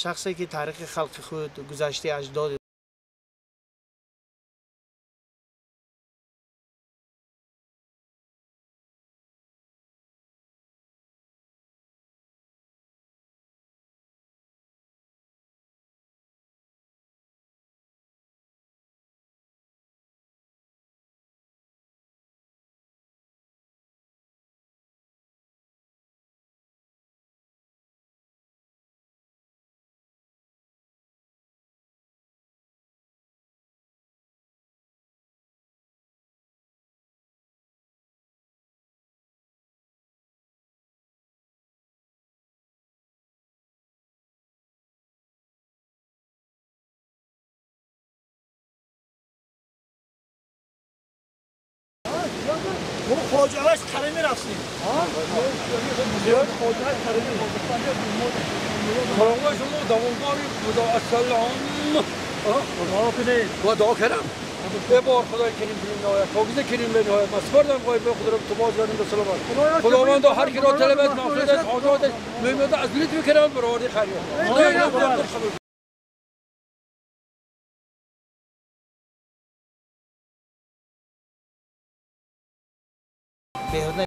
Шахсе ки таърихи халқи худ, гузаштаи аҷдод мо хоҷаваш қарӣ мерафтем. Хоҷаваш қарӣ. Салом шумо давомдори худо ассалом. Дуо кунед. Ва дуо кардам. Е бор худои карим бениҳоят, покиза карим бениҳоят. Ман супурдам ғоиб худро ту боз гардон ба саломат. Худованд ҳар ки ро талабад мағфират ҳоҷаташ муҳиммат аз лутфи карам бароварди хайрият. Беҳуда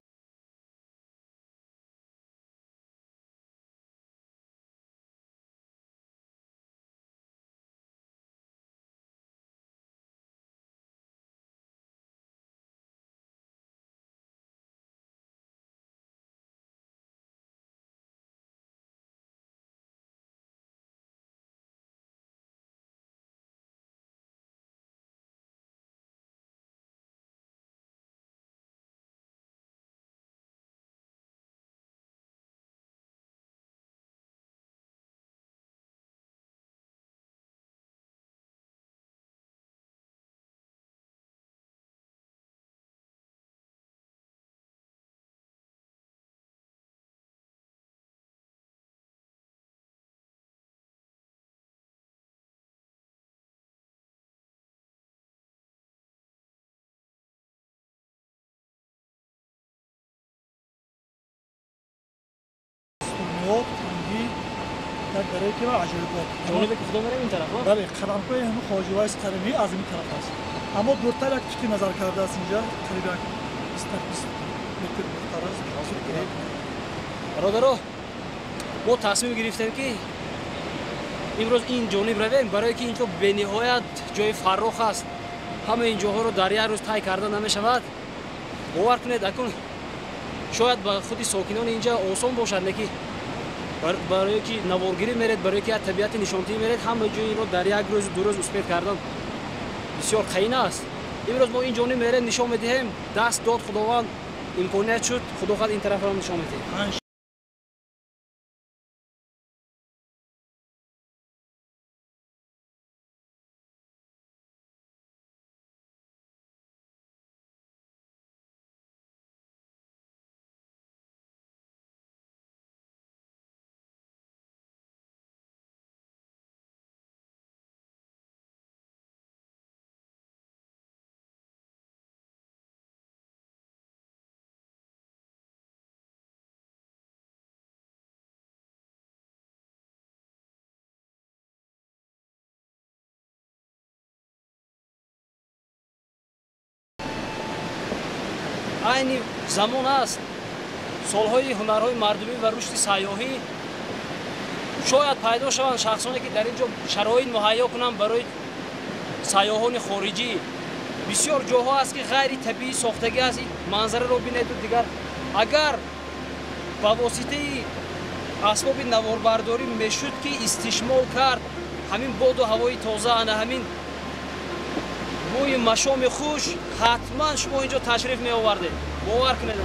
танги як дарае ки аҷоибот. Ҷонибе ки худо мерем ин тараф? Бале, қадамгоҳи ҳамин Хоҷа Вайс Қаринӣ аз ин тараф аст. Аммо дуртар як тути назар кардааст инҷа, қариб як 20 метр дуртар аст. Бародаро, мо тасмим гирифтем ки имрӯз ин ҷониб равем, барое ки инҷо бениҳоят ҷои фаррох аст. Ҳама ин ҷоҳоро дар як рӯз тай карда намешавад. Бовар кунед, акун шояд ба худи сокинони инҷа осон бошад, лекин барое ки наворгирӣ меред, барое ки як табиати нишонтиҳӣ меред, ҳама ҷои инро дар як рӯзу ду рӯз успет кардан бисёр қаин аст. Имрӯз мо ин ҷониб мерем, нишон медиҳем. Даст дод Худованд, имконият шуд, Худо хоҳад ин тарафро нишон медиҳем. Айни замон аст солҳои ҳунарҳои мардумӣ ва рушди сайёҳӣ. Шояд пайдо шаванд шахсоне ки дар ин ҷо шароит муҳайё кунанд барои сайёҳони хориҷӣ. Бисёр ҷоҳо аст ки ғайри табиӣ сохтагӣ аст. Ин манзараро бинеду дигар агар ба воситаи асбоби наворбардорӣ мешуд ки истишмол кард ҳамин боду ҳавои тоза, ана ҳамин бӯи машоми хуш, ҳатман шумо инҷо ташриф меовардед. Бовар кунед.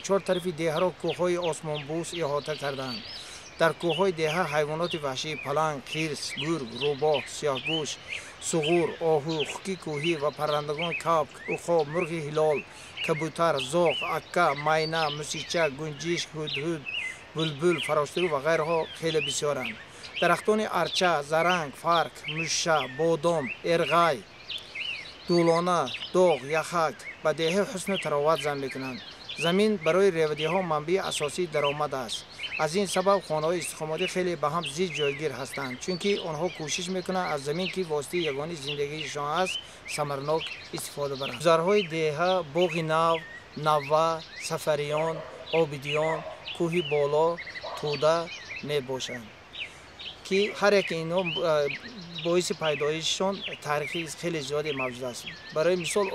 Чор тарафи деҳаро кӯҳҳои осмонбӯс иҳота кардаанд. Дар кӯҳҳои деҳа ҳайвоноти ваҳшӣ паланг, хирс, гург, рӯбоҳ, сиёҳгӯш, суғур, оҳу, хуки кӯҳӣ ва паррандагон кабк, уқоб, мурғи ҳилол, кабутар, зоғ, акка, майна, мусича, гунҷишк, ҳудҳуд, булбул, фароштуру ва ғайраҳо хеле бисёранд. Дарахтони арча, заранг, фарк, мушша, бодом, эрғай, дулона, доғ, яхак ба деҳа ҳусну тароват зам мекунанд. Замин барои ревадиҳо манбаи асосии даромад аст. Аз ин сабаб хонаҳои истиқоматӣ хеле ба ҳам зид ҷойгир ҳастанд, чунки онҳо кӯшиш мекунанд аз замин, ки воситаи ягони зиндагиашон аст, самарнок истифода баранд. Гузарҳои деҳа боғи нав, навва, сафариён, обидиён, кӯҳи боло, тӯда мебошанд, ки ҳар яке инҳо боиси пайдоишшон таърихи хеле зиёде мавҷуд аст. Барои мисол,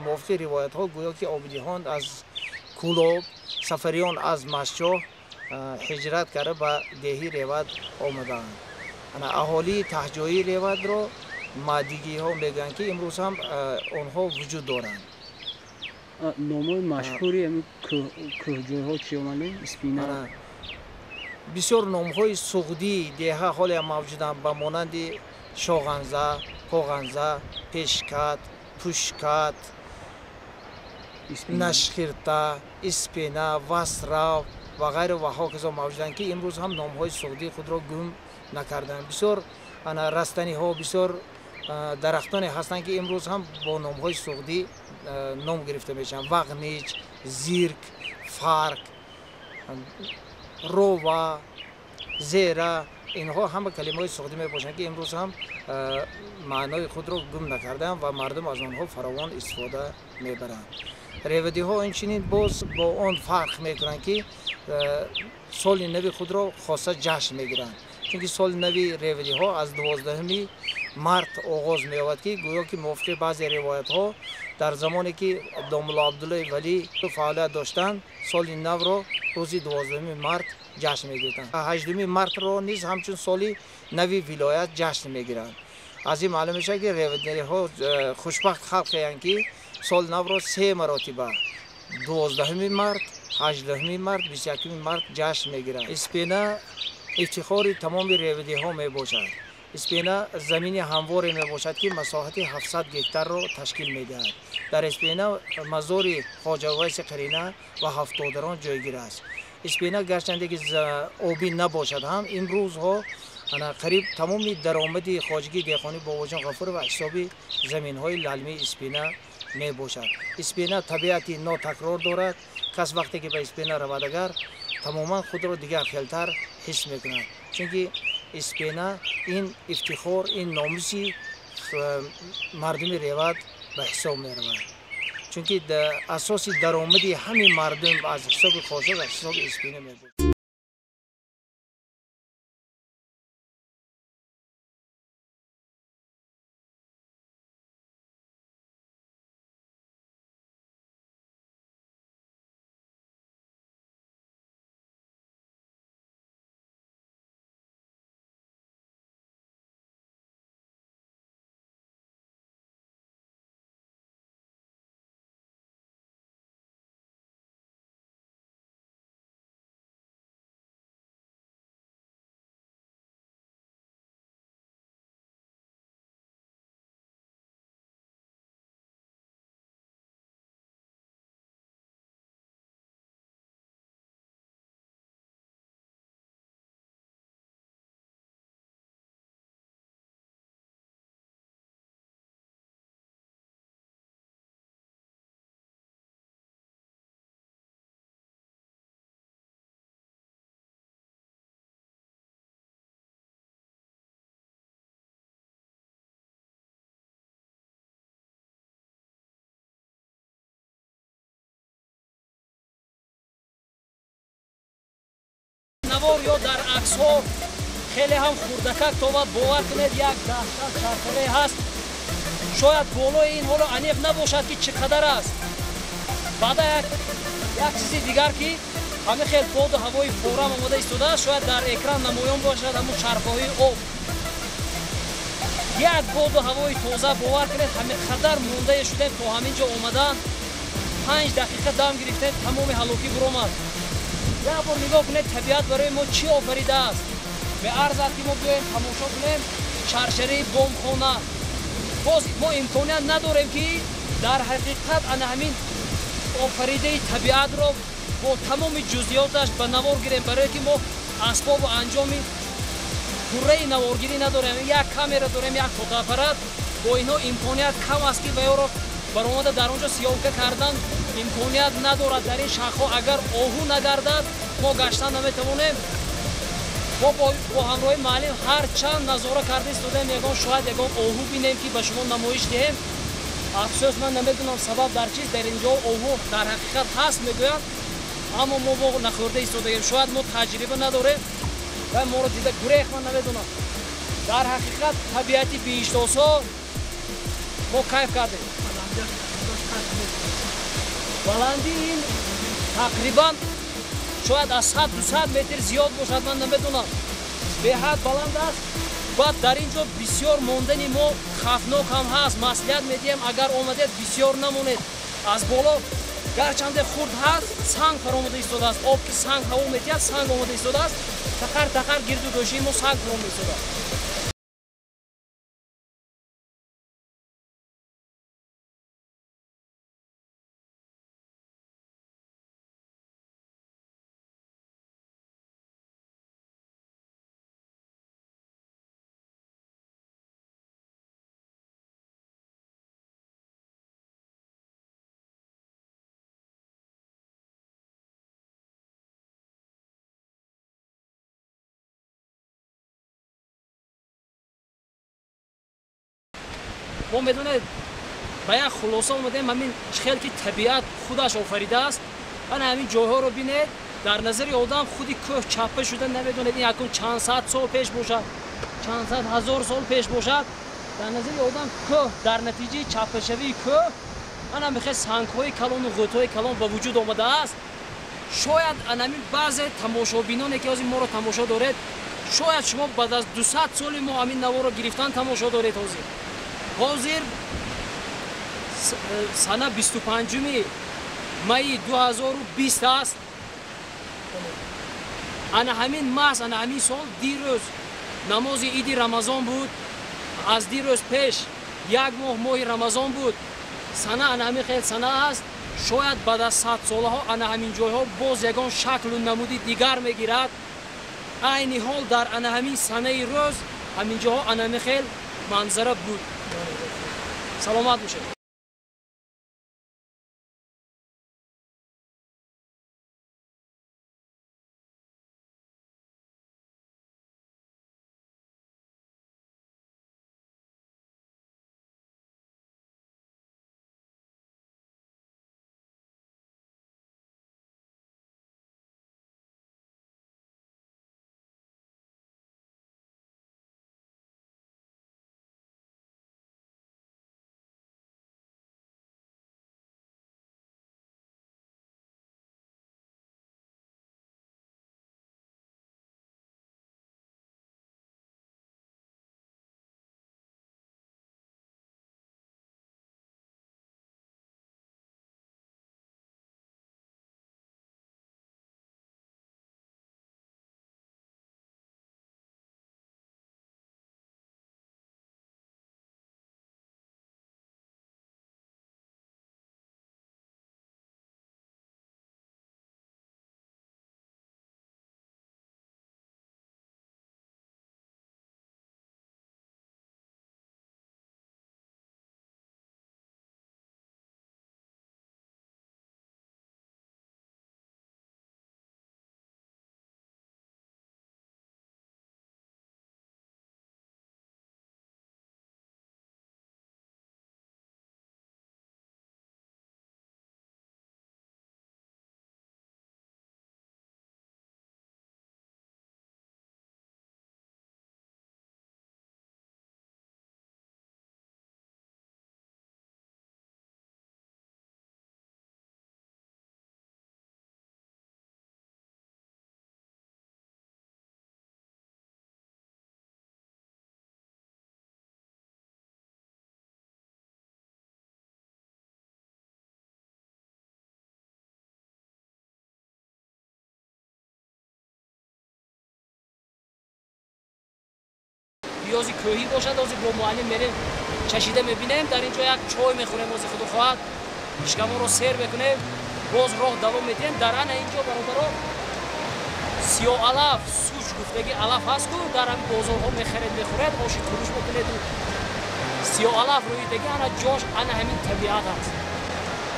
мувофиқи ривоятҳо гӯё ки обидиҳон аз Кӯлоб, сафариён аз Машчоҳ ҳиҷрат карда ба деҳи Ревад омадаанд. Аҳолии таҳҷоии Ревадро мадигиҳо мегӯянд, ки имрӯз ҳам онҳо вуҷуд доранд. Номҳои машҳури кӯҳҷойҳо чи омаданд? Испина. Бисёр номҳои суғдии деҳа ҳолеам мавҷуданд, ба монанди Шоғанза, Поғанза, Пешкат, Пушкат, Нашхирта, Испина, Васрав ва ғайра ва ҳоказо мавҷуданд, ки имрӯз ҳам номҳои суғдии худро гум накарданд. Бисёр растаниҳо, бисёр дарахтоне ҳастанд, ки имрӯз ҳам бо номҳои суғдӣ ном гирифта мешаванд. Вағниҷ, Зирк, Фарк, Рова, Зера, инҳо ҳама калимаҳои суғдӣ мебошанд, ки имрӯз ҳам маънои худро гум накардаанд ва мардум аз онҳо фаровон истифода мебаранд. Ревадиҳо инчунин боз бо он фарқ мекунанд, ки соли нави худро хоса ҷашн мегиранд, чунки соли нави ревадиҳо аз 12 март оғоз меёбад, ки гӯё ки мувофиқи баъзе ривоятҳо дар замоне ки домулло Абдуллои Валӣ фаъолият доштанд, соли навро рӯзи 12 март ҷашн мегирифтанд. 8 мартро низ ҳамчун соли нави вилоят ҷашн мегиранд. Аз ин маълум мешавад, ки ревадиҳо хушбахт халқеянд, ки соли навро се маротиба 12 март, 18 март, 21 март ҷашн мегиранд. Испина ифтихори тамоми ревадиҳо мебошад. Испина замини ҳамворе мебошад, ки масоҳати 700 гектарро ташкил медиҳад. Дар Испина мазори Хоҷа Увайси Қарина ва ҳафтодарон ҷойгир аст. Испина гарчанде ки обӣ набошад ҳам, имрӯзҳо қариб тамоми даромади хоҷагии деҳқонӣ Бобоҷон Ғафуров аз ҳисоби заминҳои лалмии Испина мебошад. Испина табиати нотакрор дорад. Кас вақте ки ба Испина равад, агар тамоман худро дигар хелтар ҳис мекунад, чунки Испина ин ифтихор, ин номуси мардуми Ревад ба ҳисоб меравад, чунки асоси даромади ҳамин мардум аз ҳисоби хоса аз ҳисоби Испина мебошад. Навор ё дар аксҳо хеле ҳам хурдакак товад, бовар кунед, як даҳшат чархоле ҳаст. Шояд болои ин ҳоло аниқ набошад, ки чӣ қадар аст. Баъда як чизи дигар, ки ҳамин хел боду ҳавои форам омода истодааст, шояд дар экран намоён бошад ҳамун чархҳои об. Як боду ҳавои тоза, бовар кунед, ҳамин қадар мондае шудем то ҳамин ҷо омадан. 5 дақиқа дам гирифтем, тамоми ҳалокӣ буромад. Як бор нигоҳ кунед, табиат барои мо чӣ офаридааст. Меарзад ки мо биёем тамошо кунем шаршараи бомхона. Боз мо имконият надорем ки дар ҳақиқат ана ҳамин офаридаи табиатро бо тамоми ҷузъиёташ ба навор гирем, барое ки мо асбобу анҷоми пурраи наворгирӣ надорем. Як камера дорем, як фотоаппарат, бо инҳо имконият кам аст ки ба ёро баромада дар он ҷо съёмка кардан имконият надорад. Дар ин шахҳо агар оҳу нагардад, мо гаштан наметавонем. Мо бо ҳамроҳи муаллим ҳар чанд назора карда истодаем, ягон шояд ягон оҳу бинем ки ба шумо намоиш диҳем. Афсӯс, ман намедонам сабаб дар чист. Дар ин ҷо оҳу дар ҳақиқат ҳаст мегӯянд, аммо мо бо нахӯрда истодаем. Шояд мо таҷриба надорем ва моро дида гурех, ман намедонам. Дар ҳақиқат табиати биҳиштосо мо кайф кардем. Баландии ин тақрибан шояд аз 100-200 метр зиёд бошад, ман намедонам. Беҳад баланд аст. Баъд дар ин ҷо бисёр мондани мо хавфнок ҳам ҳаст. Маслиҳат медиҳем, агар омадед бисёр намонед. Аз боло гарчанде хурд ҳаст, санг фаромада истодааст. Об ки санг ҳаво метиҳад, санг омада истодааст. Тақар тақар гирду гӯшии мо санг фаромада истодааст. Мо медонед, ба як хулоса омадем, ҳамин хел ки табиат худаш офаридааст. Ана ҳамин ҷойҳоро бинед, дар назари одам худи кӯҳ чаппа шуда намедонед, ин якун чанд сад сол пеш бошад, чанд сад ҳазор сол пеш бошад. Дар назари одам кӯҳ дар натиҷаи чаппашавии кӯҳ ана мехел сангҳои калону ғӯтҳои калон ба вуҷуд омадааст. Шояд анамин баъзе тамошобиноне ки ҳозир моро тамошо доред, шояд шумо баъд аз 200 соли мо ҳамин наворо гирифтан тамошо доред. Ҳозир сана 25 майи 2020 аст. Ана ҳамин маҳз, ана ҳамин сол дирӯз намози иди Рамазон буд. Аз дирӯз пеш як моҳ моҳи Рамазон буд. Сана ана ҳамин хел сана аст. Шояд баъд аз 100 солаҳо ана ҳамин ҷойҳо боз ягон шаклу намуди дигар мегирад. Айни ҳол дар ана ҳамин санаи рӯз ҳамин ҷоҳо ана ҳамин хел манзара буд. Саломат бошед. пиёзи кӯҳӣ бошад. Ҳозир бо муаллим мерем чашида мебинем. Дар ин ҷо як чой мехӯрем, ҳозир худо хоҳад шикамонро сер мекунем, боз роҳ давом медиҳем. Дар ана ин ҷо бародаро сиёҳалаф, суч гуфтаги алаф ҳаст ку дар ҳамин бозорҳо мехаред, мехӯред, оши туруш мекунед. Сиёҳалаф рӯидаги ана ҷош ана ҳамин табиат аст.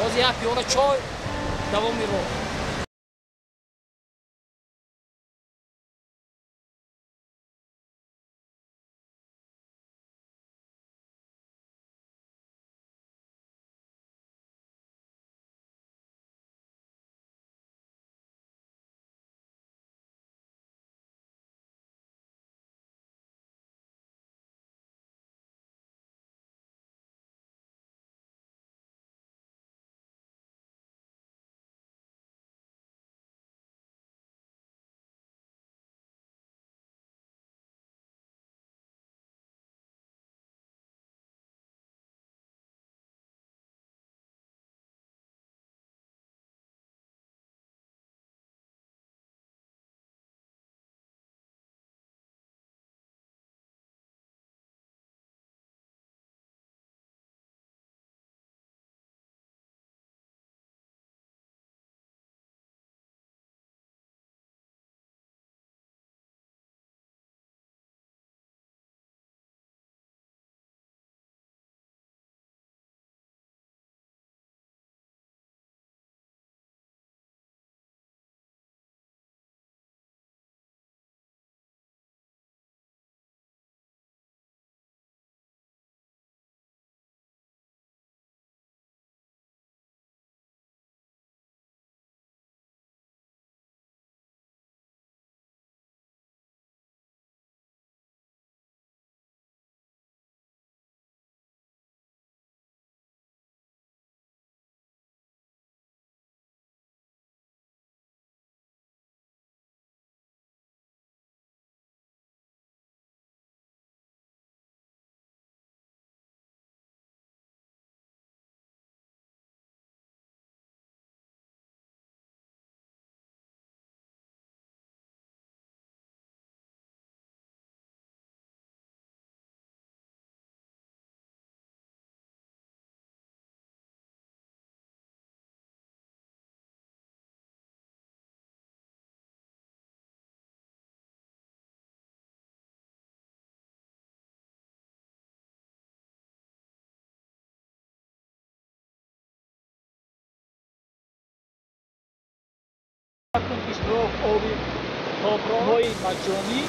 Ҳозир як пиёла чой, давоми роҳ. اشتراک آبی های مجانی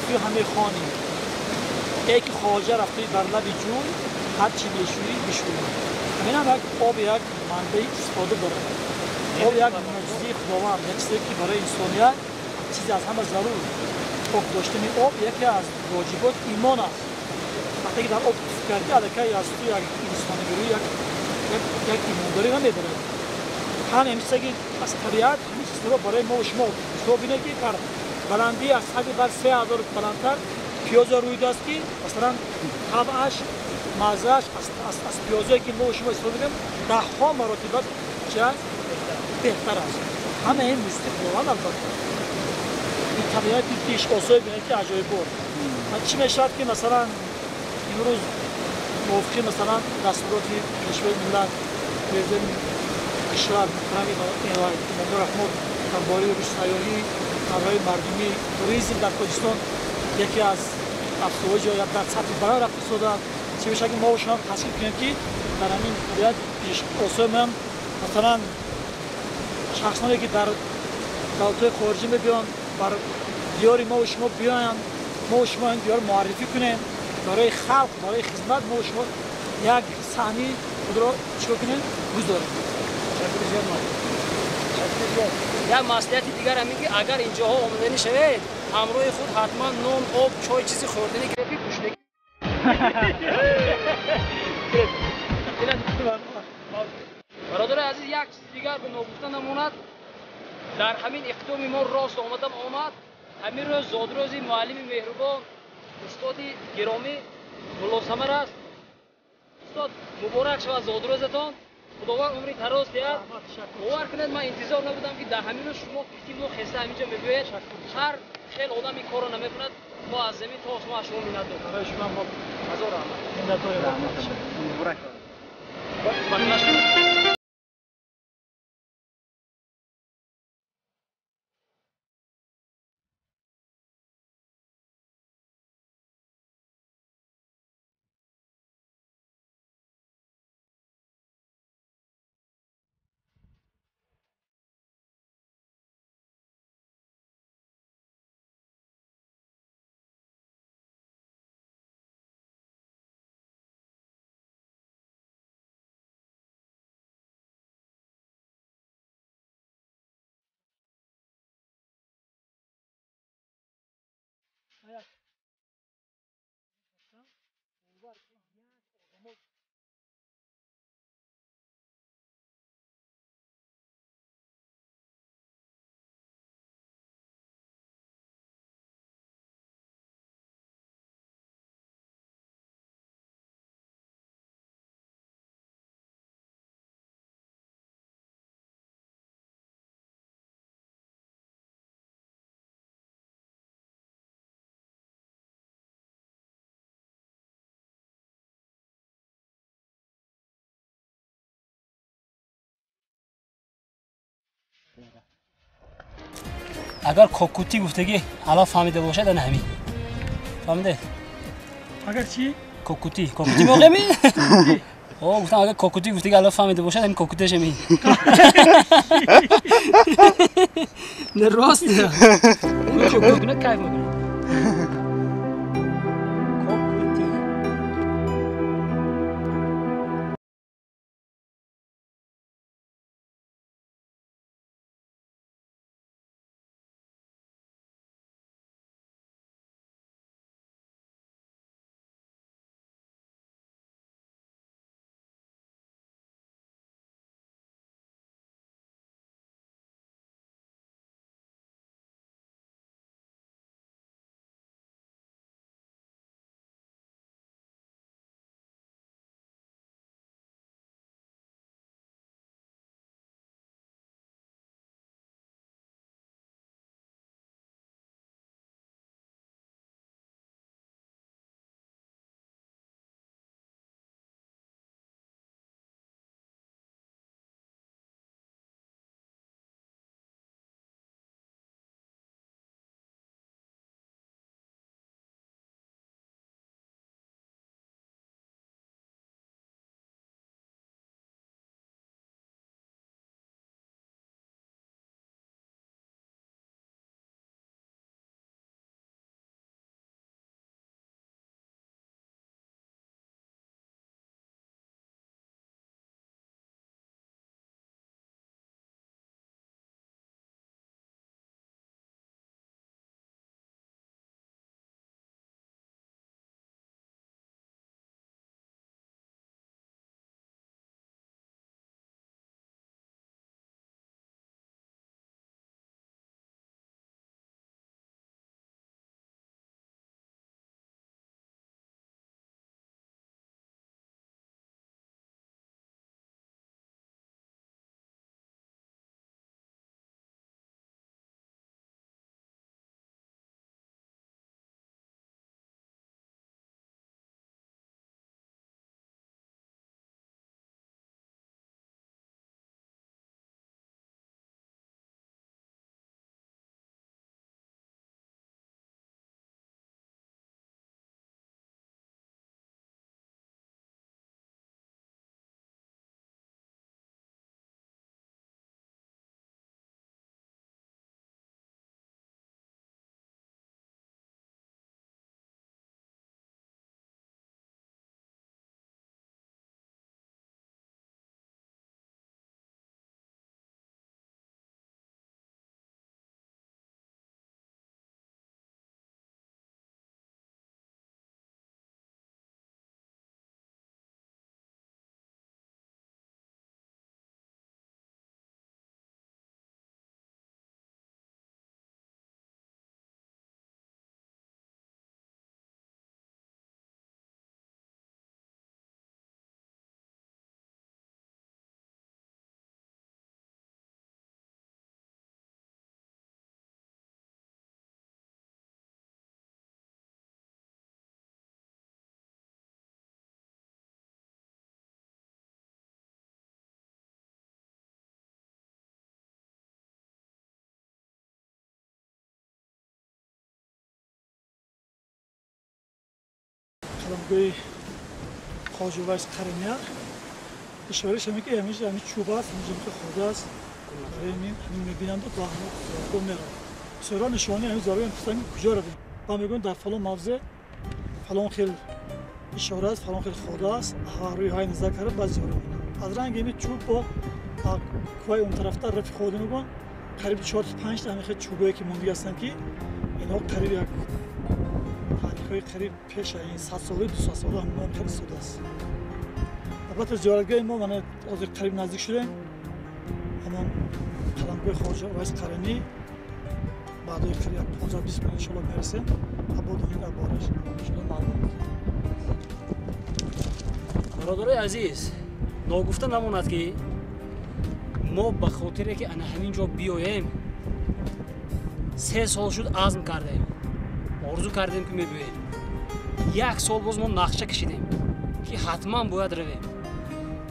تو همه خانیم. ای که خواجه رفته بر لب جوی، هر چی میشویی بشویی. همین هم یک آب یک منبع استفاده داره. آب یک معجزه خداوند، یک چیزی که برای انسانیت چیزی از همه ضرور. پاک داشتن آب یکی از واجبات ایمان است. وقتی که در آب تف کردی الکی از تو یک انسانیگری، یک ایمانداری نمیبرد. همین چیزی که از طبیعت همین چیزها رو برای ما و شما ببینید که در بلندی از حد بر 3000 بلندتر پیاز روی دست که مثلا طبعش مزهش از پیازهایی که ما و شما استفاده می‌کنیم ده ها مراتب چه بهتر است. همه این مستقیم خداوند البته. این طبیعت پیش آسای بینید که عجایب بود. چی میشد که مثلا امروز موافقی مثلا دستورات پیشوای ملت پرزیدنت کشور محترم امام رحمان درباره رشد سیاحی برای مردمی توریسم در تاجیکستان یکی از افزایش یا در سطح بالا رفته شده. چه میشه که ما و شما تصویب کنیم که در همین طبیعت پیش آسای هم مثلا شخصانی که در دولت‌های خارجی میبیان بر دیار ما و شما بیاین، ما و شما این دیار معرفی کنیم برای خلق، برای خدمت. ما و شما یک صحنه خود را چیکار کنیم گذاریم. یک маслиҳати дигар ҳамин ки агар инҷоҳо омаданӣ шавед, ҳамроҳи худ ҳатман нон, об, чой чизи хӯрданӣ гиред ки гушнагӣ. Бародари азиз, як чизи дигар ба ногуфта намонад. Дар ҳамин иқдоми мо рост омадам омад. Ҳамин рӯз зодрӯзи муаллими меҳрубон, устоди гиромӣ Муллосамар аст. Устод, муборак шавад зодрӯзатон. Худованд умри тароз диҳад. Бовар кунед, ман интизор набудам ки дар ҳамин рӯз шумо пити мо хеста ҳаминҷо мебиёед. Ҳар хел одам ин корро намекунад. Мо аз замин то осмон аз шумо миннатдор. Барои шумо мо ҳазор раҳмат. Миннатдорем. Муборак. Агар кокути гуфтагӣ ала фаҳмида бошад, ана ҳамин. Фаҳмиде? Агар чӣ? Кокути. Кокути меоғеми? О, гуфтам агар кокути гуфтагӣ ала фаҳмида бошад, ҳамин кокуташ ҳамин. Не рост. Кайф мекунад. Зиёратгоҳи Хоҷа Увайс Қариния. Ишорааш ҳамин ки ҳамин чӯб аст, ҳамин ки хода аст. Барои ҳамин мебинанд ва зиёратгоҳ мераванд. Бисёрҳо нишонаи ҳамин зиёратгоҳ мепурсанд, ки куҷо равем. Ба мегӯянд дар фалон мавзеъ фалон хел ишора аст, фалон хел хода аст, рӯи ҳай назар карда баъд зиёрат мекунанд. Аз ранги ҳамин чӯб бо кӯҳаи он тарафтар рафи хода мегӯянд, қариб 4-5 та ҳамин хел чӯбое ки мондагӣ ҳастанд, ки инҳо қариб як таърихҳои қариб пеш аз ин 100 сола, 200 сола ҳамин хел истодааст. Албатта зиёратгоҳи мо мана ҳозир қариб наздик шудем, ҳамон қаламгоҳи Хоҷа Увайс Қаринӣ. Баъдои қариб як 15-20 минут иншоалло мерасем ва бо донем дар бораш иншоалло маълум мекунем. Бародарои азиз, ногуфта намонад, ки мо ба хотире ки ана ҳамин ҷо биёем, 3 сол шуд азм кардем, орзу кардем, ки мебиёем. Як сол боз мо нақша кашидем, ки ҳатман бояд равем.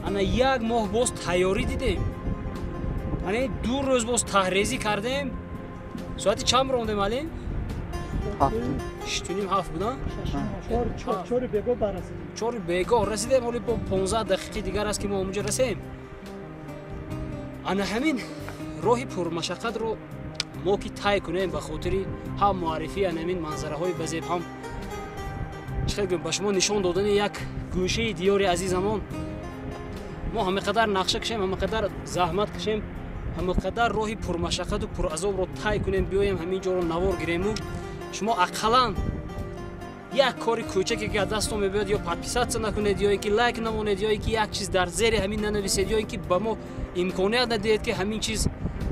Ана як моҳ боз тайёрӣ дидем, ана 2 рӯз боз таҳрезӣ кардем. Соати чанд рондем, Алим? 6:30 буда? 4 бегоҳ барасидем. 4 бегоҳ расидем. Ҳоли бо 15 дақиқаи дигар аст, ки мо онҷо расем. Ана ҳамин роҳи пурмашаққатро мо ки тай кунем ба хотири ҳам муаррифии ана ҳамин манзараҳои базеб, ҳам чӣ хел гӯем, ба шумо нишон додани як гӯшаи диёри азизамон, мо ҳама қадар нақша кашем, ҳама қадар заҳмат кашем, ҳама қадар роҳи пурмашаққату пуразобро тай кунем, биёем ҳамин ҷоро навор гирему шумо ақаллан як кори кӯчаке ки аз дастон мебиёд, ё подписаться накунед, ё ин ки лайк намонед, ё ин ки як чиз дар зери ҳамин нанависед, ё ин ки ба мо имконият надиҳед, ки ҳамин чиз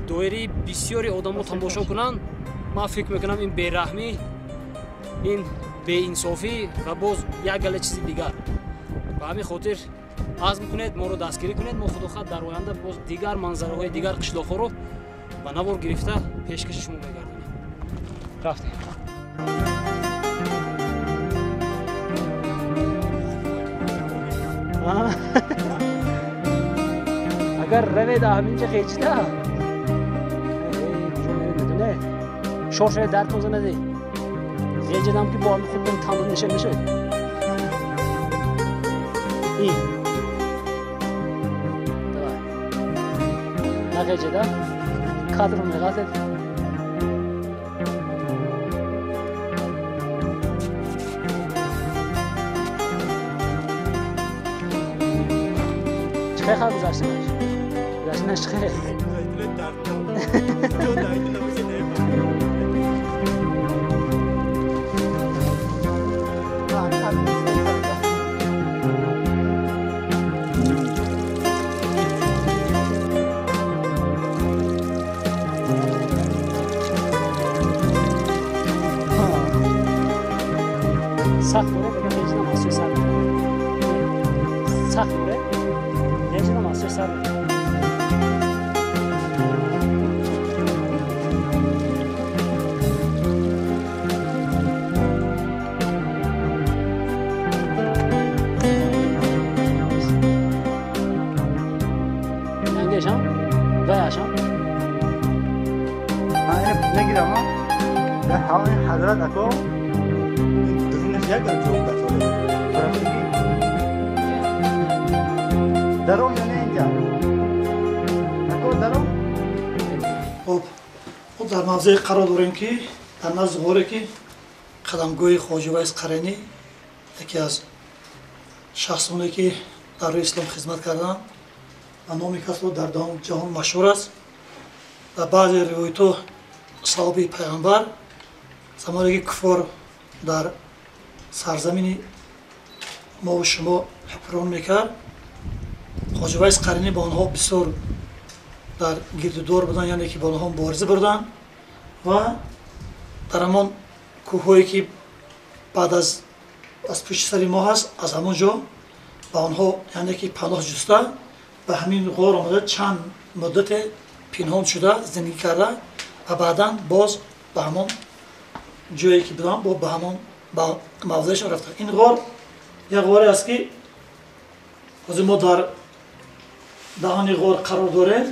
доираи бисёри одамо тамошо кунанд, ман фикр мекунам ин бераҳмӣ, ин беинсофӣ ва боз як гала чизи дигар. Ба ҳамин хотир азм кунед, моро дастгирӣ кунед. Мо худохоҳ дар оянда боз дигар манзараҳои дигар қишлоқҳоро ба навор гирифта пешкаши шумо мегардонем. Рафтем. Агар равед ҳаминҷа хечида куҷо меред медонед, шор шавед дар тоза нади ғеҷадам, ки бо ҳами худтон тандуд нишед мешавед. И давай нағеҷада кадрро меғазед. Чӣ хел гузаштинаш? Гузаштинаш чӣ хел? Сахт боре, ғеҷидам аз сӯи сар. Сахт боре, ғеҷидам аз сӯи сар. Ваяшам? Нагирам, дар ҳавои ҳазрат ако дурунаш як ҷо касоре. Даром ё не инҷа? Ако даром? Хоб, мо дар мавзее қарор дорем, ки дар назди ғоре, ки қадамгоҳи Хоҷа Увайс Қаринӣ, яке аз шахсоне ки дар рӯи ислом хизмат карданд ва номи касро дар ҷаҳон машҳур аст. Дар баъзе ривоятҳо саҳобии пайғамбар, замоне ки куффор дар сарзамини мову шумо ҳукмрон мекард, Хоҷа Увайс Қаринӣ ба онҳо бисёр дар гирдудор буданд, яъне ки ба онҳо мубориза бурданд ва дар ҳамон кӯҳҳое ки баъд аз пушти сари мо ҳаст, аз ҳамон ҷо ба онҳо яъне ки паноҳ ҷуста ба ҳамин ғор омада, чанд муддате пинҳон шуда зиндагӣ карда ва баъдан боз ба ҳамон ҷое ки буданд, ба ҳамон мавзеашон рафта. Ин ғор як ғоре аст, ки ҳозир мо дар даҳони ғор қарор дорем.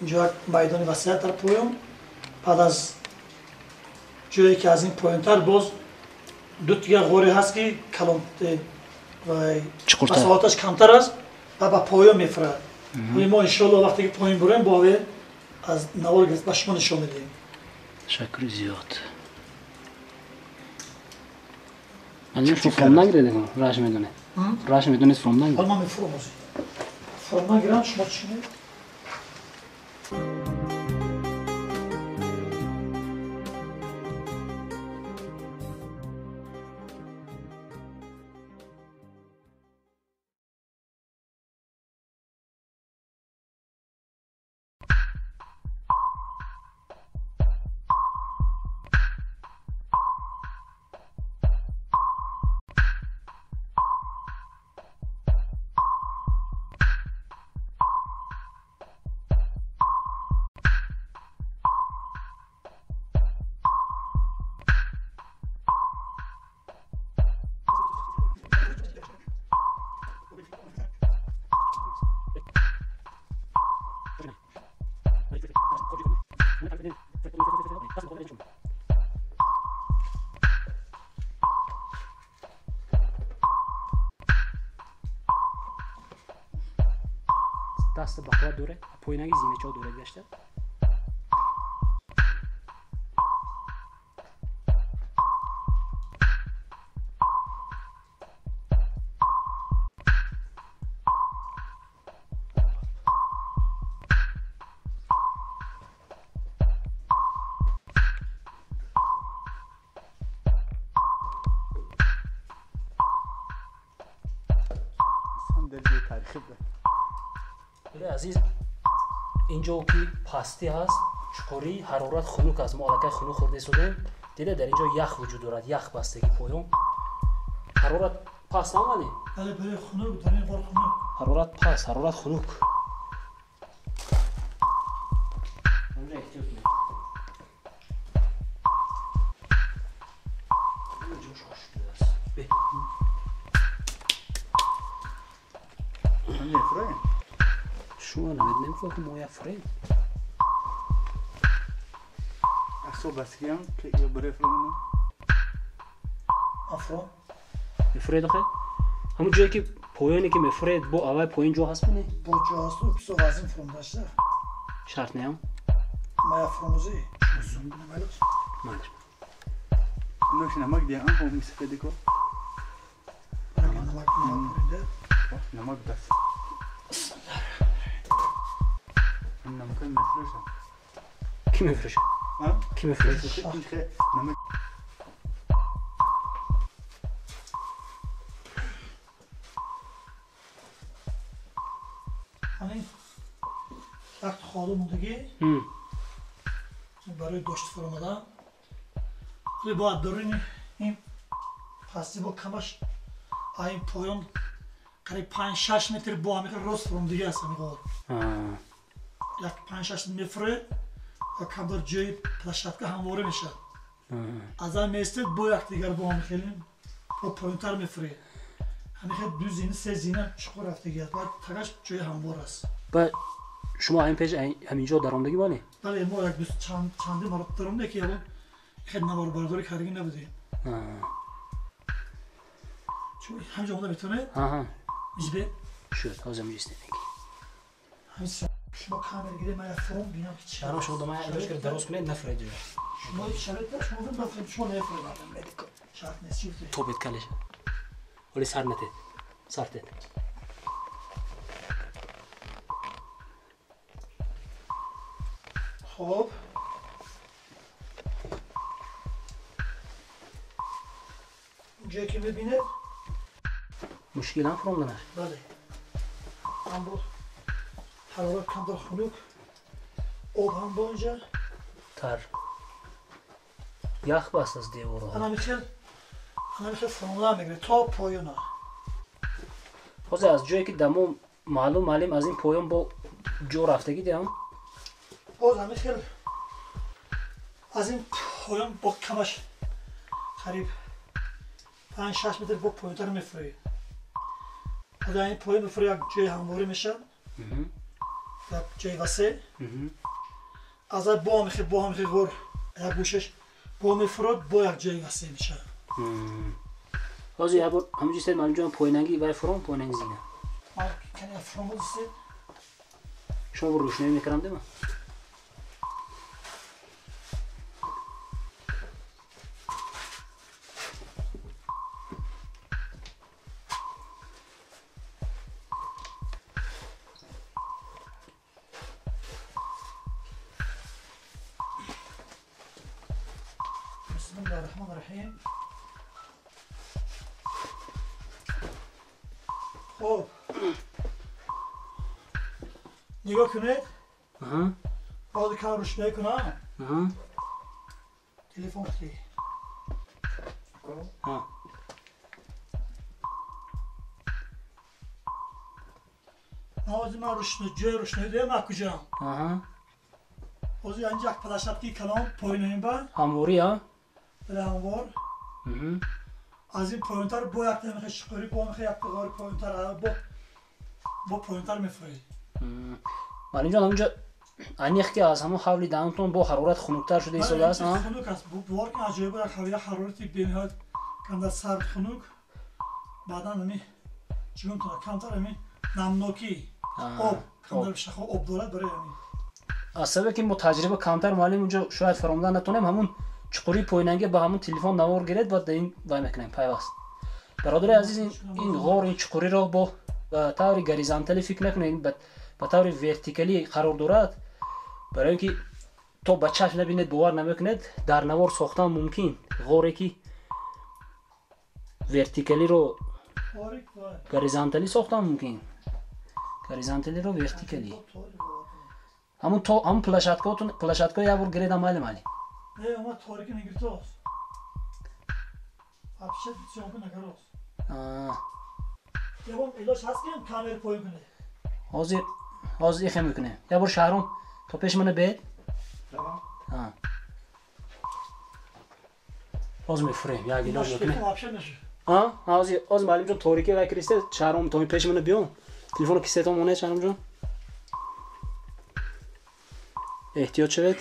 Инҷо як майдони васеъ дар поён, баъд аз ҷое ки аз ин поёнтар боз ду дигар ғоре ҳаст, ки калон ва масоҳаташ камтар аст ва ба поён мефурад. Мо иншоалло вақте ки поён бурем, бо аз навор ба шумо нишон медиҳем. Ташаккури зиёд. Шумо фром нагиред, раш медонед. Раш медонед, фром нагиред. Ҳол ман мефурам озӣ. Фром нагирам, шумо чӣ мед? Даст ба қувват доред, поинаги зиначаҳо доред гашта. Азиз, инҷо ки пастӣ ҳаст, чуқурӣ, ҳарорат хунук аст. Мо аллакай хунук хӯрда истодем. Дида, дар инҷо ях вуҷуд дорад, ях бастагӣ поён. Ҳарорат паст наомадӣ? Бале, бале, хунук, дар ин ғор хунук. Ҳарорат паст, ҳарорат хунук. Онҷо эҳтиёт кунед. Ҷош хуш шудааст. Бе. Шумо намедонем, ки мо як фрейм. Асо баскиам ки ё барои фрейм. Афро. Мефуред охе? Ҳамон ҷое ки поёне ки мефуред, бо аввал поён ҷо ҳаст мане? Бо ҷо ҳаст, бисёр вазин фром дошта. Шарт неам? Ма я фромӯзӣ. Шумо зум кунем айлаш. Малеш. Нош намак диам, ҳам мисафеди ко. Намак намак. Намак даст. Намакай мефурӯшам. Кӣ мефурӯшад? Кӣ мефурӯшад? Ҳамин вақт холу мондагӣ барои гӯшт фуромадан бояд даруни ин пастӣ бо камаш ин поён қариб 5-6 метр бо ҳамин рост фуромадагӣ аст ҳамин ғор. Як 5-6 мефуред ва камтар ҷои площадка ҳамворӣ мешавад. Аз ан меистед бо якдигар бо ҳам хеле бо поёнтар мефуред. Ҳамин хел 2 зина 3 зина чуқур рафтагӣ аст, баъд тагаш ҷои ҳамвор аст. Ба шумо ҳамин пеш ҳаминҷо даромадагӣ бале? Бале, мо як чанди маротиба даромадем, ки ягон хел наворбардорӣ кардагӣ набудем. Чун ҳаминҷо омада метавонед? Мизбе? Шуд, ҳозир ҳаминҷо истед. Шумо камера гиред, ман як фром бинам ки чи. Даром шумо дома илоҷ кунед, дароз кунед, нафуред ҷоя. Шумо шароит дор, шумо нафуред, шумо нафуред. Шарт нест, чӣ гуфтед? Тобед калеш. Оли сар натед. Сар тед. Хоб. Ҷое ки мебинед? Мушкил ҳам фром данаш? Бале. Ҳам бо ҳарорат камтар хунук, об ҳам бо инҷа. Тар. Ях баст аз деворҳо. Ана михел фромла мегиред то поёна. Ҳозир аз ҷое ки дамо маълум маълим аз ин поён бо ҷо рафтагӣ диҳам? Боз ҳамин хел аз ин поён бо камаш қариб 5-6 метр бо поёнтар мефуред. Аз ин поён мефуред, як ҷои ҳамворӣ мешавад, як ҷои васеъ. Аз бо ҳамихел ғор як гӯшаш бо мефурод, бо як ҷои васеъ мешавад. Ҳозир як бор ҳаминҷо истед маълимҷон поинанги вай фуром поинанги зина. Кани фуром истед. Шумо бо рӯшноӣ мекардам дема? Bismillahirrahmanirrahim. خب نگاه کنید. باز کار روشنایی کنم. تلفن کی؟ نازی من روشنایی جای روشنایی دارم از کجا؟ باز اینجا یک پلاشتکی کلام پایین این با. همواری ها؟ بله هموار. از این پایینتر با یک نمیخه شکاری با میخه یک قار پایینتر با پایینتر میفرید. معلم جان همونجا انیخ که از همون حولی دهانتون با حرارت خنکتر شده ایستاده است ها؟ خنک است. بوار که عجایب یک حولی حرارتی بی‌نهایت کمتر سرد خنک. بعدا همی چی گفتم کمتر همی نمناکی آب کمتر شخو آب دارد برای همی. از سبب که ما تجربه کمتر معلم اونجا شاید فرامدن نتونیم همون чуқурии поинанги ба ҳамун телефон навор гиред ва дар ин вай мекунем пайваст. Бародари азиз, ин ғор, ин чуқуриро бо ба таври горизонталӣ фикр накунед, ба таври вертикалӣ қарор дорад, барои ин ки то ба чашм набинед бовар намекунед. Дар навор сохтан мумкин ғоре ки вертикалиро горизонталӣ сохтан мумкин, горизонталиро вертикалӣ. Ҳамун то ҳамун площадкаҳо як бор гиредам майли майли. Не, ама торики нагиртост. Вообще съёмка накардост. Ягон илоҷ ҳаст ки камера поин кунед? Ҳозир ҳозир ихе мекунем. Як бор шаҳром то пеши мана бед. Ҳозир мефурем, як илоҷ мекунем. Ҳозир ҳозир маълимҷон торики вай киристе, шаҳром то пеши мана биём. Телефоно кисетон монед шаҳромҷон. Эҳтиёт шавед.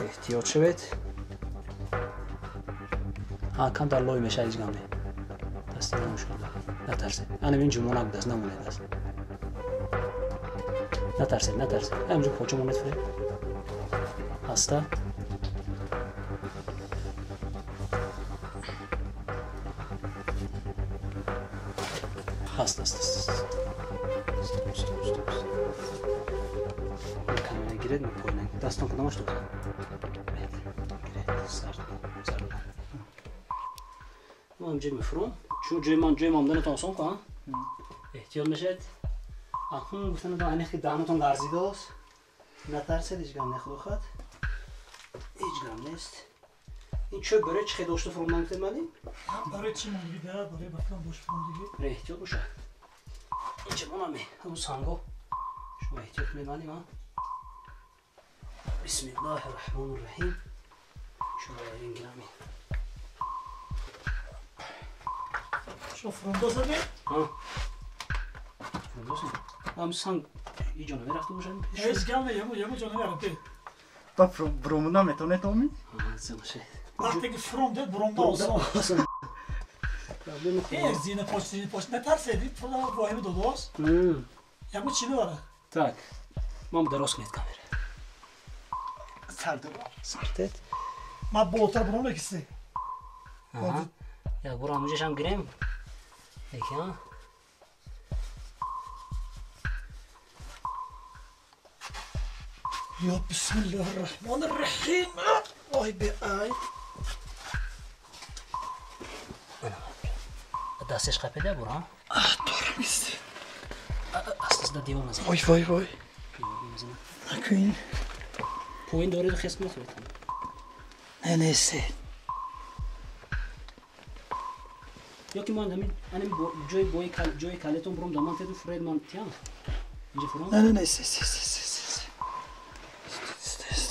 Эҳтиёт шавед. Камтар лой мешавад, ҳеҷ гам не. Дасти намушкил. Натарсед. Ана ин ҷумонак даст намонед даст. Натарсед, натарсед. Ҳаминҷо поча монед фуред. Аста. Аста, аста, аста. Стоп, стоп, стоп. Камера гиред, мо поина. Дастон кадомаш дод? Мо ҳамҷо мефуром. Чун ҷои ман ҷои момданатон осон ку, эҳтиёт мешавед. Акнун гуфтанатон анех ки даҳанатон ларзидааст. Натарсед, ҳеҷ гам не, худо хоҳад. Ҳеҷ гам нест. Ин чӯб барои чӣ хел дошта фуромдан гуфтед маълим? Барои чӣ мондагӣ да, барои бафтан дошта фуромдагӣ. Барои эҳтиёт бошад. Инҷа монаме, ҳамун санго. Шумо эҳтиёт кунед маълим, а? Бисмиллаҳи раҳмони раҳим. Шумо ин гирами. Шумо фуромдосад? Фуромдосад. Ҳам санг иҷо намерафта бошад? Ҳеҷ гам не, яму ҷо намерафт. Ба фуромда метавонед омид? Вақте ки фуром дед, буромда осон. Зина поч, зина поч. Натарсед, фуром воҳима додааст. Яму чӣ мебарад? Так, ман дароз кунед камера. Сард. Сардед. Ман болотар буром мекиси. Як бор ҳамунҷашам гирем. Яки, а? Я бисмиллаҳи раҳмони раҳим. Ой беай. Дастеш қапида бур, а? Дорам ист. Астасда девор назан. Вой, вой, вой. Накун. Поин дореду хес кунед. Не, не, се. Ё ки ман ҳамин ҳамин ҷои бои ҷои калетон буром даман теду фуред ман тиям. Инҷа фуром? Не, не, не, се, се, се, се, се.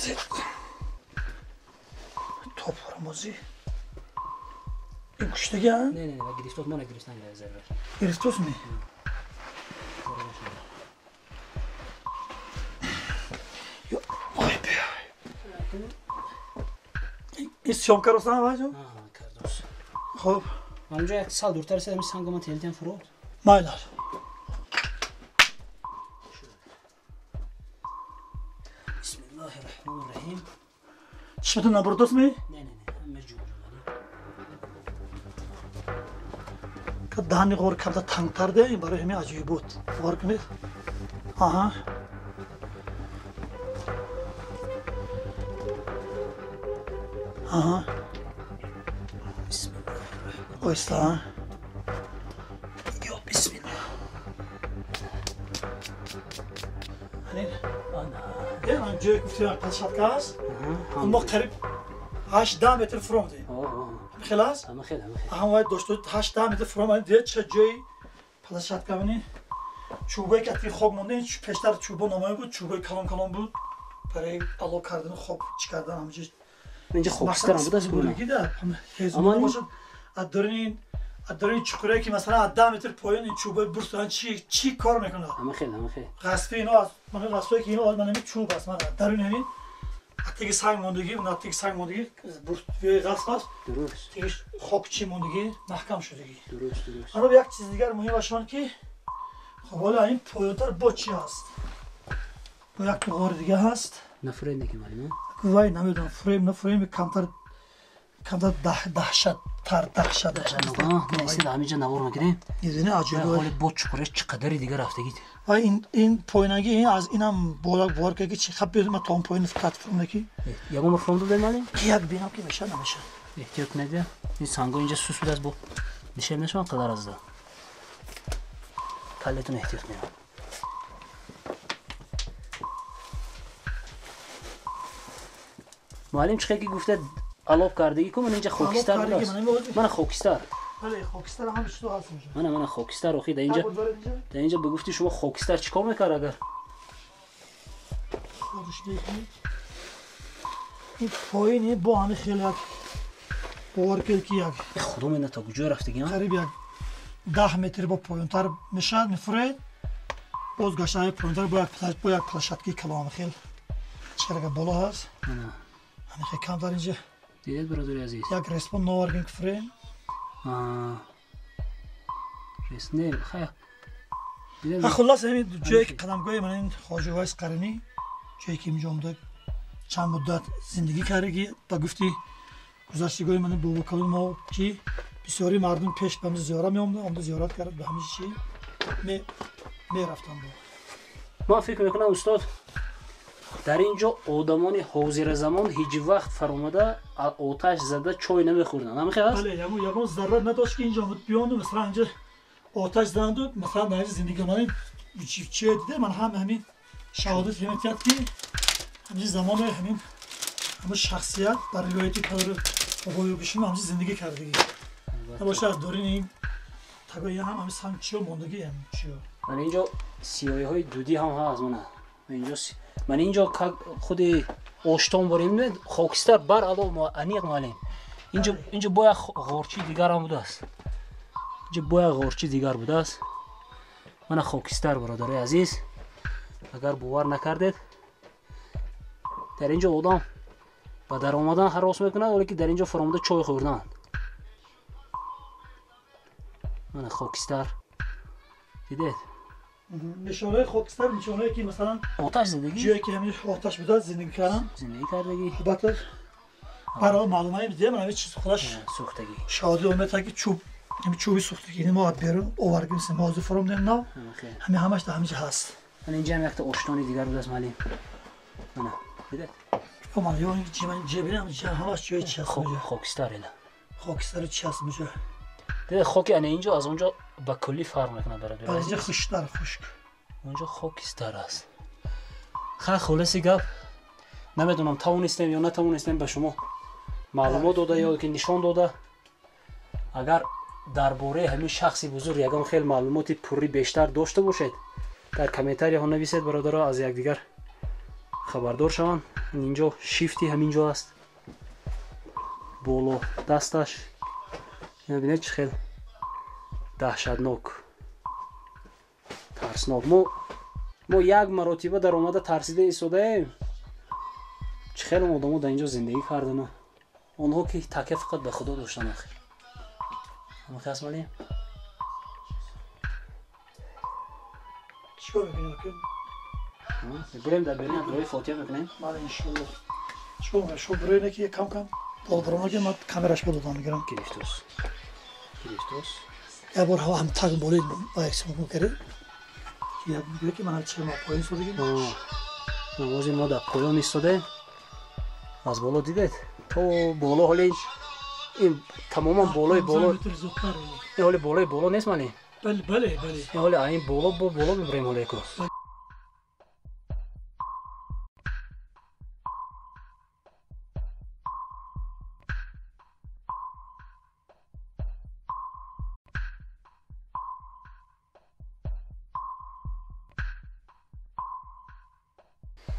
Се. Топ рамози. Ин куштаги, а? Не, не, не, гирифтот мана гирифтан зарар. Гирифтос ми? Ё, ой бе. Ин съёмка рост на ваҷо? Аҳа, кардам. Хуб. Онҷо як сал дуртар аст, ҳамин санг ман телтен фурод. Майлаш. Бисмиллоҳи раҳмони раҳим. Чишматон набурдост ми? Не, не, не, ҳама ҷо. Ка даҳани ғор камта тангтар де, ин барои ҳамин аҷоиб буд. Бовар кунед. Аҳа. Аҳа. Оҳиста. Ё бисмилла. Ана. Ҷое ки гуфтем площадка аст. Мо қариб 8-10 метр фуром дем. Хел аст? Ҳама хел, ҳама хел. Ҳам вай дошт 8-10 метр фуром дем, ча ҷои площадка бинед. Чӯбое ки атри хок монда, ин пештар чӯбо номоён буд, чӯбои калон калон буд. Барои ало кардани хок, чӣ кардан ҳамҷо. Инҷа хокистар ҳам будааст. Аммо бошад, аз даруни чуқуре ки масалан аз 10 метр поён ин чӯбои бурс доранд, чӣ кор мекунад? Ҳама хел, ҳама хел. Ғасфи ино аз мана ғасфое ки ино мана ҳамин чӯб аст, мана даруни ҳамин теги санг мондагӣ, теги санг мондагӣ, бурсвиёи ғасф аст. Дуруст. Теги хок чӣ мондагӣ, маҳкам шудагӣ. Дуруст, дуруст. Ана як чизи дигар муҳимаш он ки хоб ҳоло ин поёнтар бо чӣ ҳаст? Бо як ғори дига ҳаст. Нафурем неки маълум? Вай намедонам, фурем, нафурем, камтар камтар даҳшаттар, даҳшат. Не, ҳаминҷа навор мекунем. Извини, аҷоиб. Ҳоли бо чуқуреш чӣ қадари дигар рафтагид. Ва ин поёнагӣ, ин аз инам боло бовар кард ки чӣ хаб биёд, ман то он поёни фақат фуром неки. Ягон бор фуром додем маълум? Як бинам ки мешавад, намешавад. Эҳтиёт кунед, ин сангҳо инҷа сус будааст, бо нишеб нашаванд қадар аз да. Каллетон эҳтиёт кунед. Муаллим чӣ ки гуфта алоб кардагӣ ку, ман инҷа хокистар будааст. Мана хокистар. Бале, хокистар ҳам чизо ҳаст инҷа. Мана, мана хокистар охи да инҷа. Да инҷа ба гуфти шумо хокистар чӣ кор мекард агар? Ин поёни бо ҳамин хеле як бовар кард ки як худо мена то куҷо рафтагӣ? Қариб як 10 метр бо поёнтар мешавад, мефуред. Боз гашта поёнтар бо як площадкаи калон хел. Чӣ боло ҳаст? Ҳамин хел камтар инҷа. Дидед бародари азиз? Як респон новаргем ки фурем. Рес не, хай. Хуллас ҳамин ҷое ки қадамгоҳи ман ин Хоҷа Увайс Қаринӣ, ҷое ки инҷо омада чанд муддат зиндагӣ кардагӣ, ба гуфти гузаштагони ман бобокалони мо ки бисёри мардум пеш ба ҳамин зиёрат меомада, омада зиёрат кард, ба ҳамин чӣ мерафтанд. Ман фикр мекунам устод, дар ин ҷо одамони ҳозиразамон ҳеҷ вақт фаромада оташ зада чой намехӯрданд. Ҳамин хел аст? Бале, ягон заррат надошт ки инҷо биёнду, масалан инҷо оташ зананду, масалан дар инҷо зиндагӣ ман чие дида, ман ҳам ҳамин шаҳодат метиҳад ки ҳамин замоне ҳамин ҳамин шахсият дар ривояти падару бобоёгишон ҳамин зиндагӣ кардагӣ. Набошад аз дорини ин тагои ҳам ҳамин санг чиё мондагӣ ҳамин чиё. Ман инҷо сиёҳиҳои дудӣ ҳам ҳаст мана. Инҷо ман инҷо худи оштон борем, хокистар бар ало аниқ муаллим. Инҷо бо як ғорчи дигар ҳам будааст. Инҷо бо як ғорчи дигар будааст. Мана хокистар бародарои азиз, агар бовар накардед, дар инҷо одам ба даромадан ҳарос мекунад, вале ки дар инҷо фаромада чой хӯрдан. Мана хокистар. Дидед? Нишонаи хокистар, нишонае ки масалан оташ зиндагӣ, ҷое ки ҳамин оташ будааст зиндагӣ кардан, зиндагӣ кардагӣ. Албатта барои маълумаи дидем, ҳамин чиз худаш сӯхтагӣ. Шаҳодат омад ки чӯб, ҳамин чӯби сӯхтагӣ мо берун овардем, мо ҳозир фуром дем нав. Ҳамин ҳамаш дар ҳамин ҷо ҳаст. Ман инҷа ҳам якта оштони дигар будааст муаллим. Мана дидед? Ман ё ҷи бинам, ҳамаш ҷои чи ҳаст? Хокистар ила. Хокистар чи ҳаст инҷо? Дидед хоки ана инҷо аз онҷо ба куллӣ фарқ мекунад бародари азиз. Инҷо хушктар, хушк. Онҷо хокистар аст. Хай хулоси гап, намедонам тавонистем ё натавонистем ба шумо маълумот дода ё ки нишон дода. Агар дар бораи ҳамин шахси бузург ягон хел маълумоти пуррӣ бештар дошта бошед, дар комментарияҳо нависед бародаро, аз якдигар хабардор шаванд. Инҷо шифти ҳамин ҷо аст, боло дасташ. Бинед чӣ хел даҳшатнок, тарснок. Мо як маротиба дар омада тарсида истодаем. Чӣ хел одамо дар инҷо зиндагӣ кардану онҳо ки такя фақат ба худо доштанд. Охир Ҳамахас малем? Чикор мекунем? Бурем дар берун дуои фотиҳа мекунем? Бале, иншоаллоҳ. Шумо шумо буроине ки кам кам болбарома ки ман камераш болодан мегирам. Гирифтос. Гирифтос. Як бор ҳаво ҳам таг болои ба як сумка кард. Ки як мегӯяд ки ман чӣ ма поён истодагим. Намози мо дар поён истодаем. Аз боло дидед? То боло ҳоли ин тамоман болои боло. Ин ҳоли болои боло нест мани? Бале, бале, бале. Ин ҳоли ин боло бо боло мебурем ҳоле ку.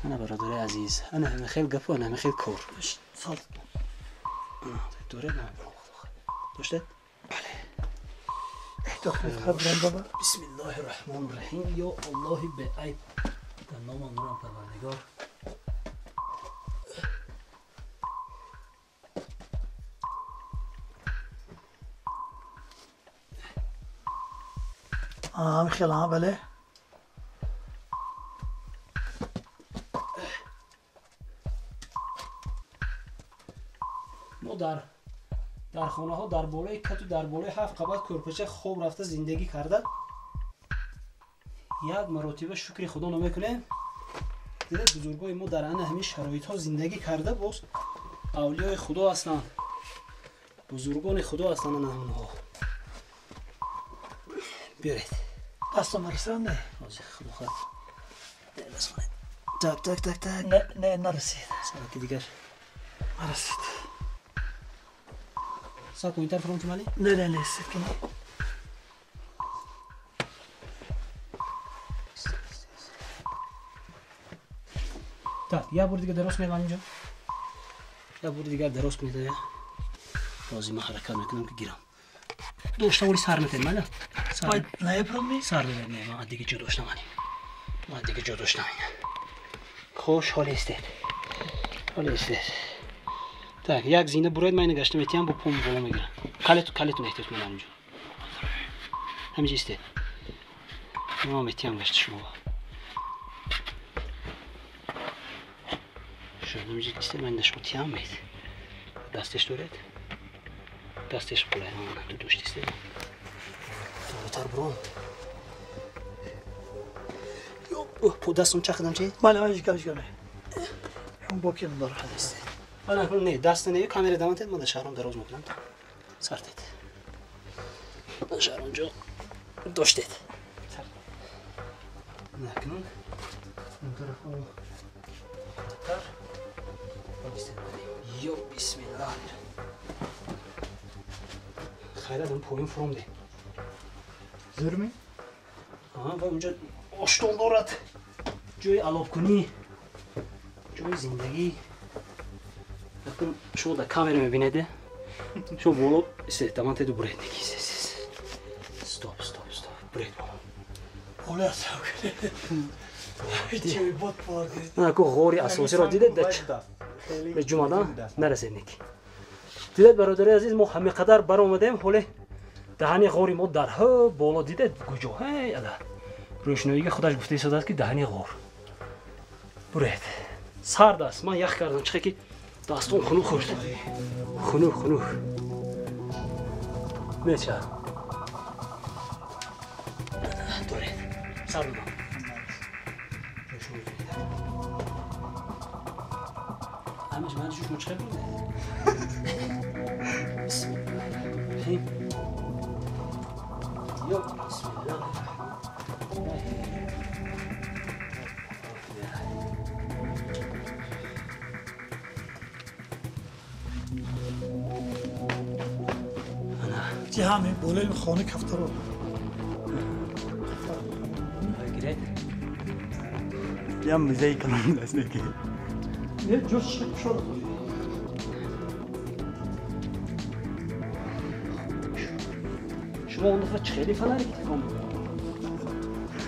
Ана бародари азиз, ана ҳама хел гапу, ана ҳама хел кор. Сол. Доре на. Доштед? Бале. Эҳтиёт кунед, қабрам баба. Бисмиллоҳир Раҳмонир Раҳим. Ё Аллоҳи беайб. Дар номи нурам Парвардигор. Ҳам хел, ҳам бале. Мо дар хонаҳо дар болои кату дар болои ҳафт қабат кӯрпача хоб рафта зиндагӣ карда як маротиба шукри худо намекунем. Дидед бузургои мо дар ана ҳамин шароитҳо зиндагӣ карда боз авлиёи худо ҳастанд, бузургони худо ҳастанд ана ҳамонҳо. Биёред. Дастам нарасид не? Ҳозир худо хоҳад. Расонед. Так, так, так, так. Не, не, нарасид. Саати дигар. Нарасид. Саат поинтар фронт мали? Не, не, не, сид кини. Так, як бор дигар дароз кунед ман инҷо. Як бор дигар дароз кунед я. Ҳозир ман ҳаракат мекунам ки гирам. Дошта вали сар метем, мала? Сар. Не пром? Сар не, ман дига ҷо доштам мани. Ман дига ҷо доштам. Хош ҳол истед. Ҳол истед. Так, як зина буред, ман ина гашта метиҳам, бо пом боло мегирам. Калету калетун эҳтиёт кунед ҳаминҷо. Ҳаминҷо истед. Ман метиҳам гашта шумо. Шуд, ҳаминҷо истед, ман ина шумо тиҳам мед. Дастеш доред? Дастеш қулай, ту дошт истед. Болотар бурон. Ё, дастон чақидам чи? Бале, ҳеҷ гап, ҳеҷ гап не. Шумо бо ким дорад? Истед. Не, даст не, камера дамантед, ман дар шаҳром дароз мекунам. Сартед. Дар шаҳром ҷо доштед. Накунун. Он тараф тар. Ё бисмиллаҳ. Хайрат, ам поин фуромдем. Зӯрми? Ҳа, ва онҷо оштон дорад. Ҷои алобкунӣ, ҷои зиндагӣ. Шумо дар камера мебинед, шумо боло истед, дамантеду буред неки. Стоп, стоп, стоп, буред боло. Боло аст. Чӣ бот пор. Ку ғори асосиро дидед, ба ҷумадан нарасед неки. Дидед бародари азиз, мо ҳама қадар баромадем, ҳоле даҳани ғори мо дар ҳо боло дидед куҷо? Ҳей, ала. Рӯшноиги худаш гуфта истодааст ки даҳани ғор. Буред. Сард аст, ман ях кардам, чихе ки дастон хунук хӯрд. Хунук, хунук. Меча. Доред. Сар додам. Ҳамаш ман шуш мучхе бурде. Бисмиллаҳир-раҳмонир-раҳим. Ё бисмиллаҳир-раҳмонир-раҳим. Чи ҳамин болои хонаи кафтаро. Гиред. Ям музей калон даст неки. Не, ҷош шуд. Шумо он дафъа чӣ хеле фонарик текон буд?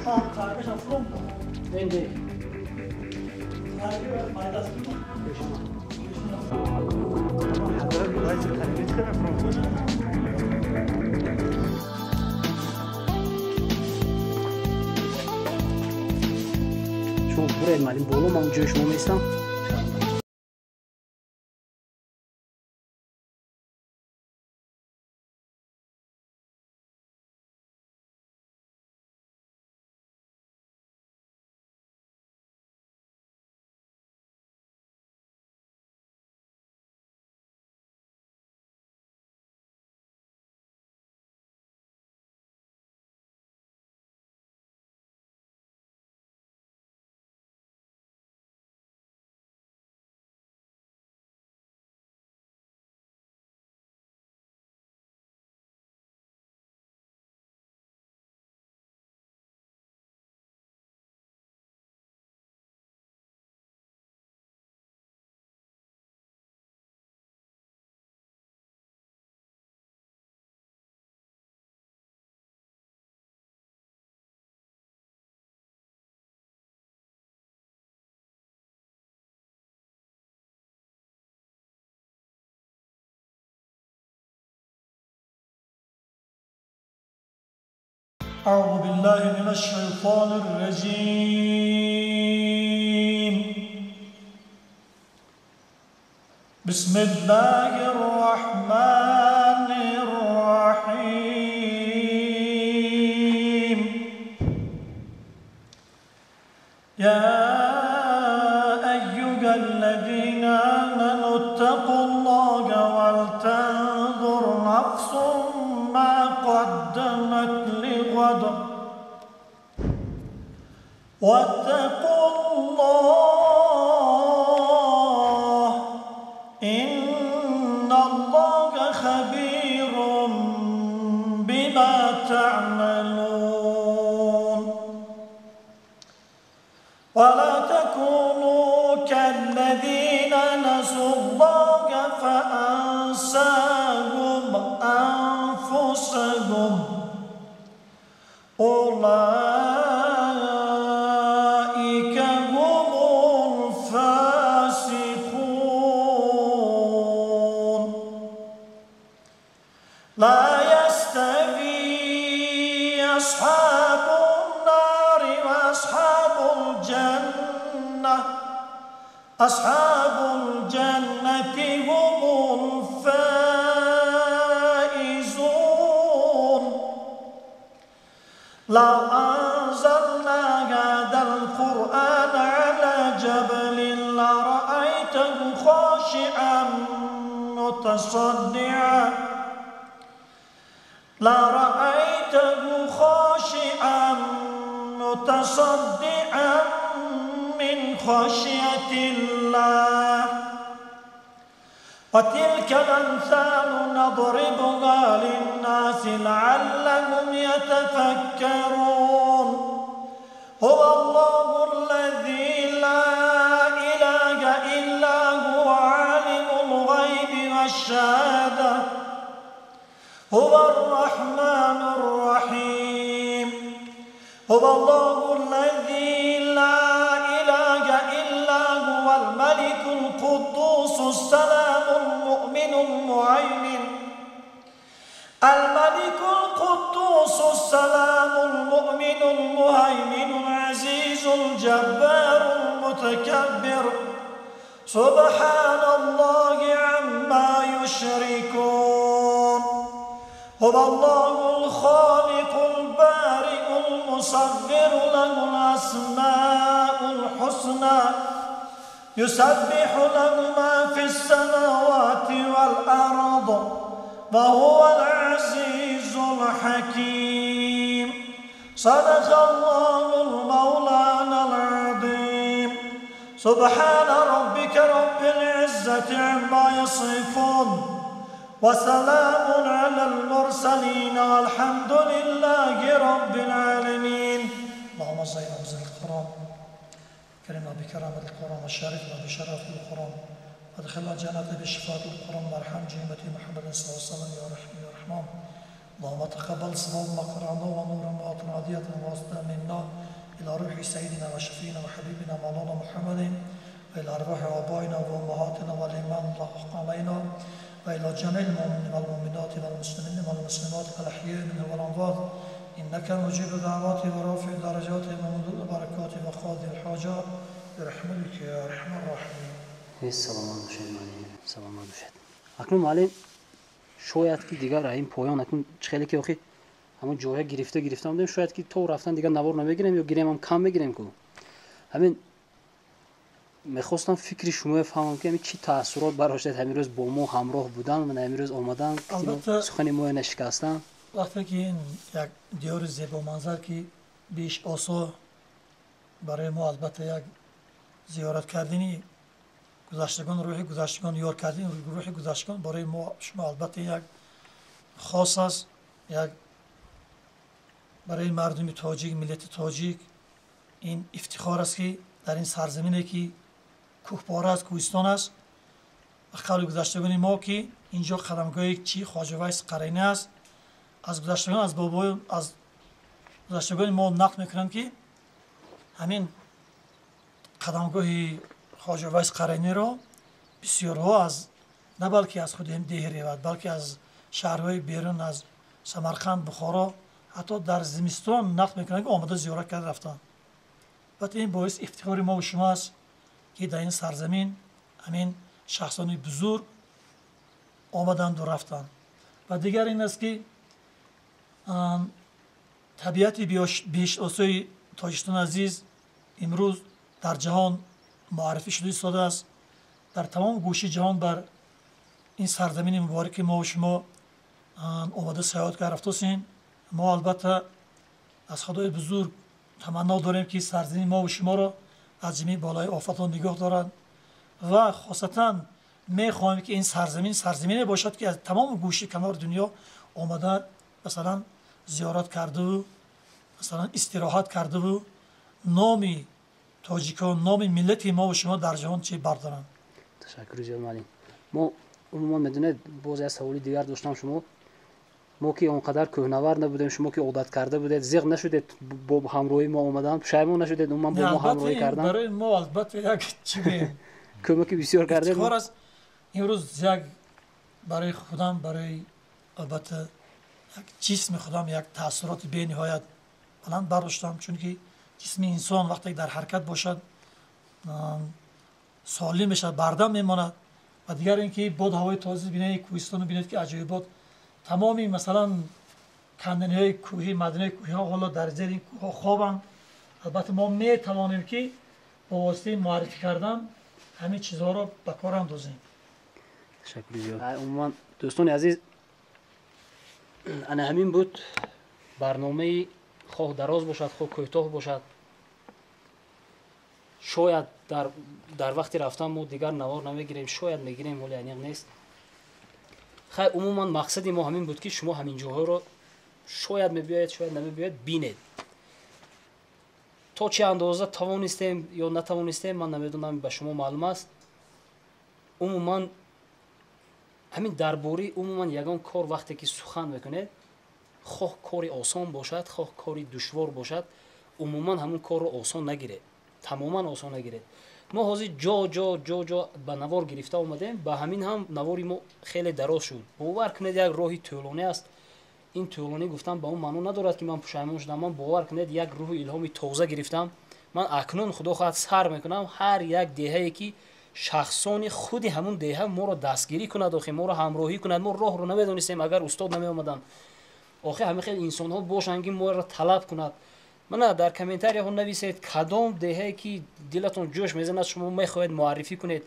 Фонарикашам фуром буд. Энде. Фонарик майдаст буд. Ҳазрат бояд чӣ тарбият кардам фуром буд. Шумо буред малим боло, ман ҷои шумо меистам. أعوذ بالله من الشيطان الرجيم. بسم الله الرحمن الرحيم. يا أيها الذين آمنوا اتقوا الله ولتنظر نفس ما قدمت لغد واتقوا الله إن الله خبير بما تعملون. ولا تكونوا كالذين نسوا الله فأنساهم أنفسهم أولئك هم الفاسقون. لا يستوي أصحاب النار وأصحاب الجنة، أصحاب الجنة هم الفائزون. لو أنزلنا هذا القرآن على جبل لرأيته خاشعا متصدعا لرأيته خاشعا متصدعا من خشية الله. وتلك الأمثال نضربها للناس لعلهم يتفكرون. هو الله الذي لا إله إلا هو عالم الغيب والشهادة هو الرحمن الرحيم. هو الله الذي لا إله إلا هو الملك القدوس السلام المؤمن المهيمن الملك القدوس السلام المؤمن المهيمن العزيز الجبار المتكبر. سبحان الله عما يشركون. هو الله الخالق البارئ المصور له الأسماء الحسنى يسبح له ما في السماوات والأرض وهو العزيز الحكيم. صدق الله المولانا العظيم. سبحان ربك رب العزة عما يصفون وسلام على المرسلين والحمد لله رب العالمين. اللهم صل على القرآن كرمنا بكرامة القرآن وشرفنا بشرف القرآن وادخلنا الجنة بشفاعة القرآن وارحم جميع محمد صلى الله عليه وسلم يا رحيم يا رحمن. اللهم تقبل صواب ما قرأنا ونور ما أطلع وأصدى منا إلى روح سيدنا وشفينا وحبيبنا مولانا محمد وإلى أرواح آبائنا وأمهاتنا والإيمان الله علينا وإلى جميع المؤمنين والمؤمنات والمسلمين والمسلمات الأحياء منهم والأموات إنك مجيب الدعوات ورافع الدرجات وممدود البركات وقاضي الحاجات برحمتك يا أرحم الراحمين. Саломат бошед, муаллим, саломат бошед. Акнун, муаллим, шояд ки дигар ин поён акнун чӣ хеле ки охи ҳамон ҷоя гирифта гирифта будем, шояд ки то рафтан дигар навор намегирем ё гирем ҳам кам мегирем ку. Ҳамин мехостам фикри шумоя фаҳмам, ки ҳамин чӣ таассурот бардоштед ҳамин рӯз бо мо ҳамроҳ будан ва ҳамин рӯз омадан, сухани моя нашикастан. Вақте ки ин як диёри зебоманзар, ки беҳиштосо барои мо, албатта, як зиёрат кардани гузаштагон, рӯҳи гузаштагон, ёд кардани рӯҳи гузаштагон барои мо шумо албатта як хос аст, як барои мардуми тоҷик, миллати тоҷик ин ифтихор аст, ки дар ин сарзамине ки кӯҳпора аст, кӯҳистон аст, ба қавли гузаштагони мо, ки ин ҷо қадамгоҳи чи Хоҷа Вайс Қарайнӣ аст. Аз гузаштагон, аз бобои, аз гузаштагони мо нақл мекунанд, ки ҳамин қадамгоҳи Хоҷа Вайс Қарайниро бисёрҳо аз на балки аз худи деҳи Реват, балки аз шаҳрҳои берун, аз Самарқанд, Бухоро, ҳатто дар зимистон нақл мекунанд, ки омада зиёрат карда рафтанд. Албатта, ин боиси ифтихори мо шумо аст, ки дар ин сарзамин ҳамин шахсони бузург омаданду рафтанд. Ва дигар ин аст, ки табиати беҳиштосои Тоҷикистони азиз имрӯз дар ҷаҳон муаррифӣ шуда истодааст. Дар тамом гӯши ҷаҳон бар ин сарзамини мубораки мо шумо омада саёҳат карда рафтосем. Мо албатта аз Худои бузург таманно дорем, ки сарзамини мо шуморо аз ҷамеи болои офатҳо нигоҳ дорад ва хосатан мехоҳем, ки ин сарзамин сарзамине бошад, ки аз тамоми гӯши канори дунё омада, масалан, зиёрат кардаву, масалан, истироҳат кардаву номи тоҷикон, номи миллати мо шумо дар ҷаҳон чӣ бардоранд. Ташаккури зиёд, муаллим. Мо умуман, медонед, боз як саволи дигар доштам. Шумо, мо ки он қадар кӯҳнавар набудем, шумо ки одат карда будед, зиқ нашудед бо ҳамроҳи мо омадан? Пушаймон нашудед умуман бо мо ҳамроҳӣ кардан? Барои мо албатта як чӣ кӯмаки бисёр кардед. Ифтихор аст имрӯз як барои худам, барои албатта як ҷисми худам як таассуроти бениҳоят баланд бардоштам, чунки ҷисми инсон вақте дар ҳаракат бошад, солим мешавад, бардам мемонад. Ва дигар ин ки бод ҳавои тоза бинед, кӯҳистону бинед, ки аҷоибот, тамоми, масалан, канданиҳои кӯҳӣ, маъданиҳои кӯҳиҳо ҳоло дар зери ин кӯҳҳо хобанд. Албатта, мо метавонем, ки бо воситаи муаррифӣ кардан ҳамин чизҳоро ба кор андозем. Ташаккури зиёд. Умуман, дӯстони азиз, ана ҳамин буд барномаи, хоҳ дароз бошад, хоҳ кӯтоҳ бошад. Шояд дар вақти рафтан мо дигар навор намегирем, шояд мегирем, ҳоли аниқ нест. Хай, умуман мақсади мо ҳамин буд, ки шумо ҳамин ҷоҳоро шояд мебиёед, шояд намебиёед, бинед. То чӣ андоза тавонистем ё натавонистем, ман намедонам, ба шумо маълум аст. Умуман ҳамин дар бораи умуман ягон кор вақте ки сухан мекунед, хоҳ кори осон бошад, хоҳ кори душвор бошад, умуман ҳамун корро осон нагиред, тамоман осон нагиред. Мо ҳозир ҷо ҷо ҷо ҷо ба навор гирифта омадем, ба ҳамин ҳам навори мо хеле дароз шуд. Бовар кунед, як роҳи тӯлонӣ аст. Ин тӯлонӣ гуфтам ба он маъно надорад, ки ман пушаймон шудам. Ман, бовар кунед, як рӯҳу илҳоми тоза гирифтам. Ман акнун, худо хоҳад, сар мекунам ҳар як деҳае, ки шахсони худи ҳамун деҳа моро дастгирӣ кунад, охи моро ҳамроҳӣ кунад. Мо роҳро намедонистем, агар устод намеомаданд. Охи ҳамин хел инсонҳо бошанд, ки моро талаб кунад. Мана дар комментарияҳо нависед, кадом деҳае ки дилатон ҷӯш мезанад, шумо мехоҳед муаррифӣ кунед.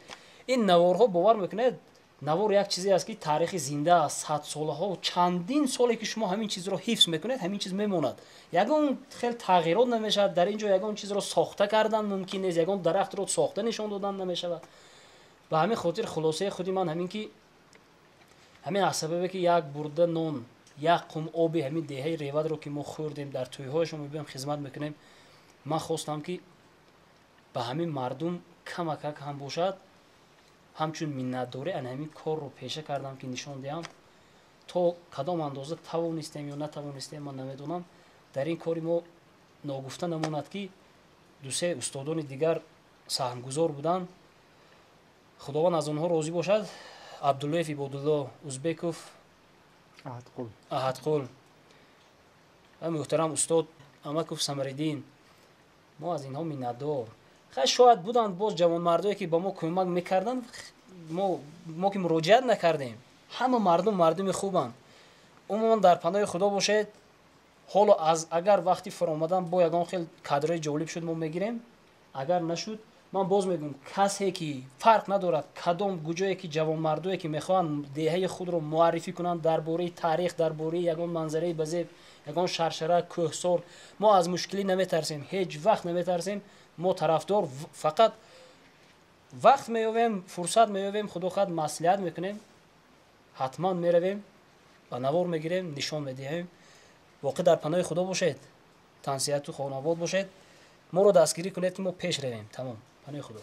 Ин наворҳо, бовар мекунед, навор як чизе аст, ки таърихи зинда аст, садсолаҳо, чандин соле ки шумо ҳамин чизро ҳифз мекунед, ҳамин чиз мемонад, ягон хел тағйирот намешавад. Дар ин ҷо ягон чизро сохта кардан мумкин нест, ягон дарахтро сохта нишон додан намешавад. Ба ҳамин хотир хулосаи худи ман ҳамин, ки ҳамин аз сабабе ки як бурда нон, як қум оби ҳамин деҳаи Ревадро ки мо хӯрдем, дар тӯйҳояшон мебиём, хизмат мекунем, ман хостам, ки ба ҳамин мардум камакак ҳам бошад, ҳамчун миннатдорӣ ана ҳамин корро пеша кардам, ки нишон диҳам. То кадом андоза тавонистем ё натавонистем, ман намедонам. Дар ин кори мо ногуфта намонад, ки дусе устодони дигар саҳмгузор буданд, Худованд аз онҳо розӣ бошад: Абдуллоев Ибодулло, Узбеков Аҳадқул. ва муҳтарам устод Амаков Самариддин. Мо аз инҳо миннатдор. Хай шояд буданд боз ҷавонмардое ки ба мо кӯмак мекарданд, мо ки муроҷиат накардем. Ҳама мардум мардуми хубанд. Умуман дар паноҳи Худо бошед. Ҳоло аз агар вақти фаромадан бо ягон хел кадрои ҷолиб шуд мо мегирем, агар нашуд ман боз мегӯям касе ки фарқ надорад кадом гуҷое ки ҷавонмардое ки мехоҳанд деҳаи худро муаррифӣ кунанд дар бораи таърих, дар бораи ягон манзараи базеб, ягон шаршара, кӯҳсор, мо аз мушкилӣ наметарсем, ҳеҷ вақт наметарсем. Мо тарафдор фақат вақт меёвем, фурсат меёвем, худо хоҳад маслиҳат мекунем, ҳатман меравем ба навор мегирем, нишон медиҳем. Воқеъ дар паноҳи Худо бошед, тансиҳату хонобод бошед, моро дастгирӣ кунед ки мо пеш равем. Тамом, паноҳи Худо.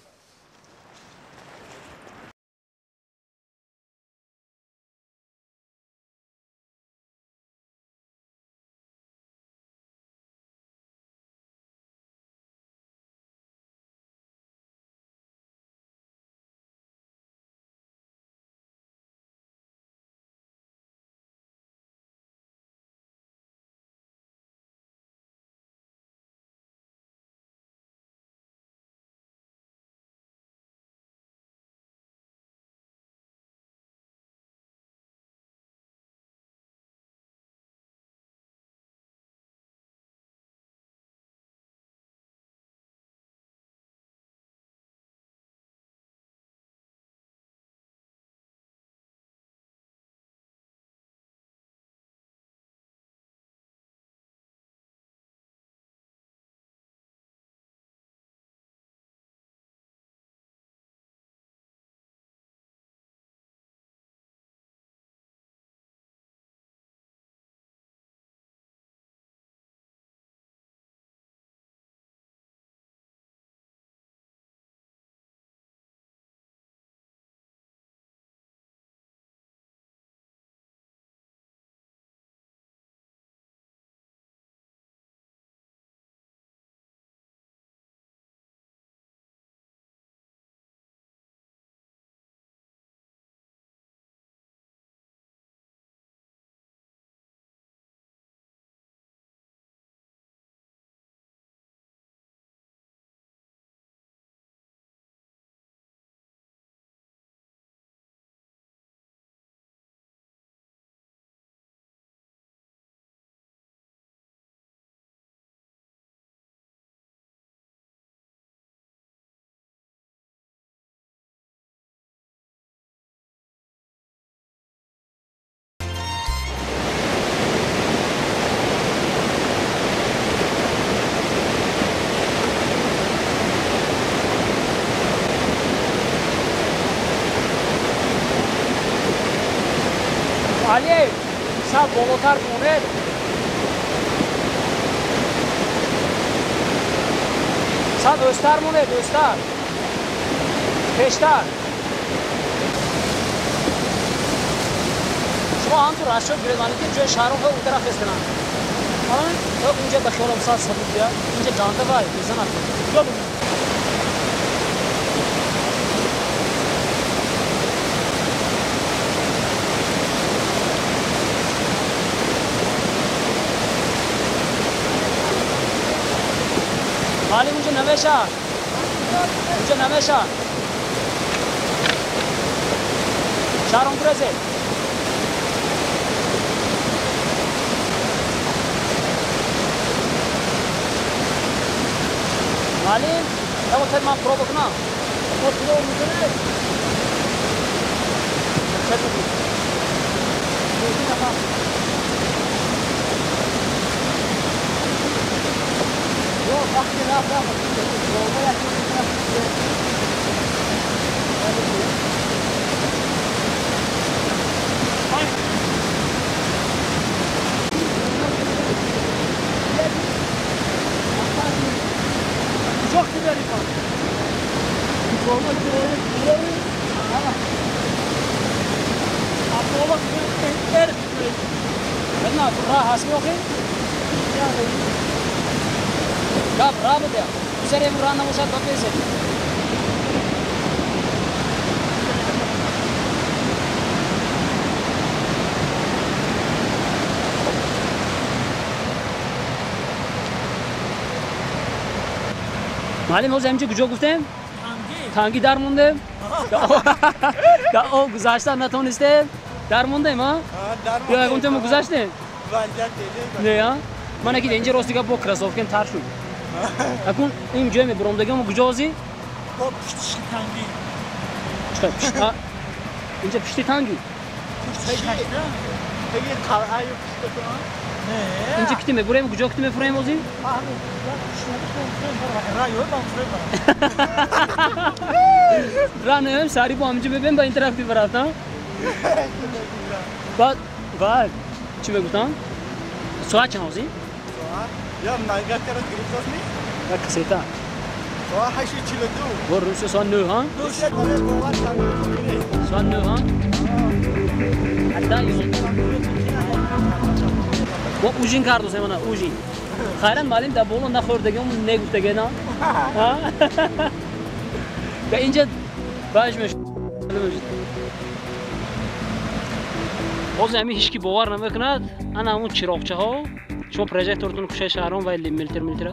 Алиев, сал болотар монед. Сал ӯстар монед, ӯстар. Пештар. Шумо ҳамтур расчёт гиред, ман ки ҷои шаҳрон он тараф эстананд. Унҷа ба хиёлам сал сабук бия. Инҷа ганда вай, мезанад. Али унҷа намеша. Унҷа намеша. Шаҳрон гурезе. Али, давайте ман проба кунам. Мо проба мекунем. Чӣ мекунӣ? Вақти рафт рафт роҳ ҳаст меохӣ? Гап роҳ буда. Гузарем роҳ набошад ба пезем. Маълим ҳозир ҳаминҷо куҷо гуфтем? Танги дар мондем. Дар об гузашта натонистем. Дар мондем, а? Ё ягон тема гузаштем? Не, а? Ман аки инҷа рости гап бо кроссовкам тар шуд. Акун ин ҷой мебаромдагиам куҷо ҳозир? Бо пушти танги. Чӣ пушт? Инҷа пушти танги? Паги қалъаю пуштатон? Инҷа кити мебурем, куҷо кити мефурем ҳозир? Ра наёем, сари бо ҳаминҷо мебием, ба ин тараф бибарафтам. Баъд баъд чӣ мегуфтам? Соат чанд ҳозир? Я навигаторро гирифтост ми? Як касета. Соат 8:42. Бо рӯзи соат 9, ҳа? Соат 9, ҳа? Мо ужин кардусем, ана ужин. Хайран маълим дар боло нахӯрдагиам негуфтагена. Ва инҷа баъш мешуд. Ҳозир ҳамин ҳеч ки бовар намекунад, ана ҳамун чироғчаҳо, шумо прожектортон кушед шаҳрон ва милтир милтира.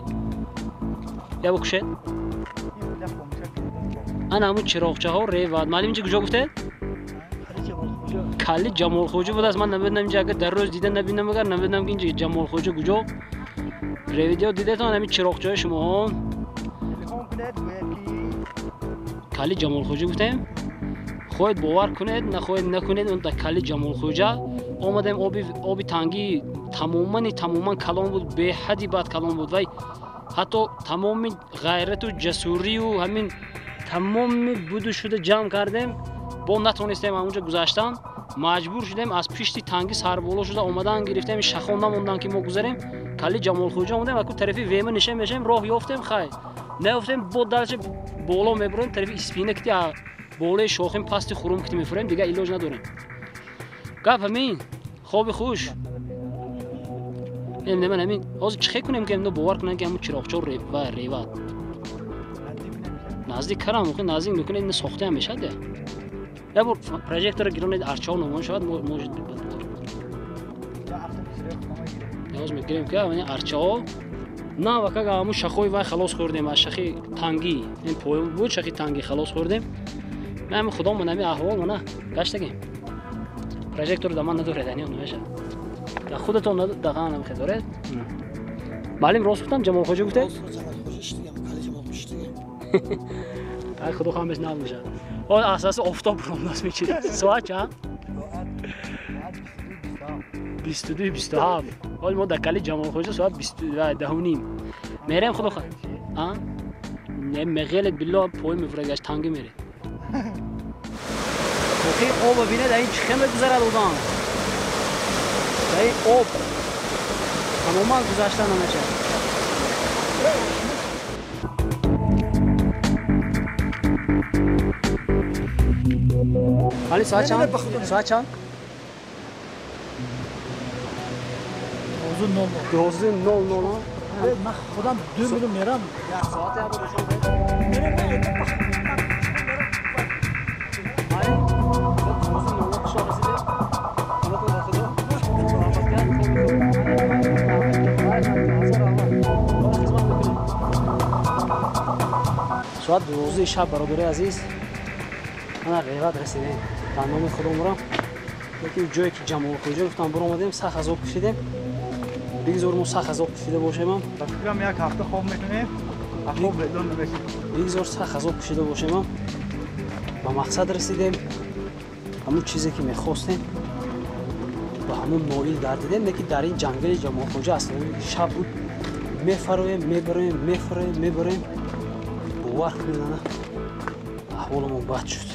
Ябо кушед. Ана ҳамун чироғчаҳо ревад. Маълим инҷа куҷо гуфтед? Калли Ҷамолхоҷа будааст. Ман намедонам инҷа агар дар рӯз дида набинам, агар намедонам ки инҷа Ҷамолхоҷа куҷо. Ревидио дидетон ҳамин чироғчаҳои шумоҳо. Калли Ҷамолхоҷа гуфтем. Хоҳед бовар кунед, нахоҳед накунед, он дар калли Ҷамолхоҷа омадем. Оби танги тамоман калон буд, беҳадди бад калон буд. Вай ҳатто тамоми ғайрату ҷасурию ҳамин тамоми буду шуда ҷамъ кардем, бо натонистем ҳамонҷо гузаштан. Маҷбур шудем аз пишти танги сарболо шуда омадан гирифтем, шахон намондан ки мо гузарем. Калли Ҷамолхоҷа омадем, аку тарафи Вема ниша мешавем, роҳ ёфтем, хай наёфтем, бо дарча боло мебурем тарафи Испина кити болои шохим пасти хурум кити мефурем, дигар илоҷ надорем. Гап ҳамин, хоби хуш. Ман ҳамин ҳозир чӣ хел кунем ки ино бовар кунанд ки ҳамун чироғчо ва ревад? Наздик карам, наздик мекунед, ина сохтаам мешавад. Я бор прожектора гиронед, арчаҳо номон шавад, может ҳоз мегирем ки арчаҳо на вакага ҳамун шахои вай халос хӯрдем, аз шахи танги ин поён буд, шахи танги халос хӯрдем. Ман худо ман ҳамин аҳвол мана гаштагем. Прожектор да ман надоред, ани намешавад. Да худатон даған ҳам хел доред. Маълим рост гуфтам, Ҷамолхоҷа гуфтед? Ай худо ҳамеш нав мешавад. Ҳол асоси офтоб ромдааст мечид. Соат чанд? 22:27. Ҳол мо дар калли Ҷамолхоҷа соат 10:30. Мерем худо хоҳад. А? Не меғелед билло пой мефурагаш танги меред. Охи об бинед, ин чӣ хел мегузарад одам. Дар ин об тамоман гузашта намешавад. Али соат чанд? Соат чанд? 12:00. 12:00. Ман худам 2 минут мерам. Соат ябо рӯшан. Соат 12 шаб, бародари азиз, ана реват расидем. Дар номи худо мурам. Лекин ҷое ки Ҷамолхоҷа гуфтам буромадем, сахт азоб кашидем. Бигзор мо сахт азоб кашида бошем. Ба фикрам як ҳафта хоб мекунем, хоб бедор намешем. Бигзор сахт азоб кашида бошем. Ба мақсад расидем. Ҳамон чизе ки мехостем ба ҳамон ноил гардидем. Лекин дар ин ҷангали Ҷамолхоҷа аслан шаб буд. Мефароем, мебароем, мефароем, мебароем. Бовар кунед, ана аҳволамон бад шуд.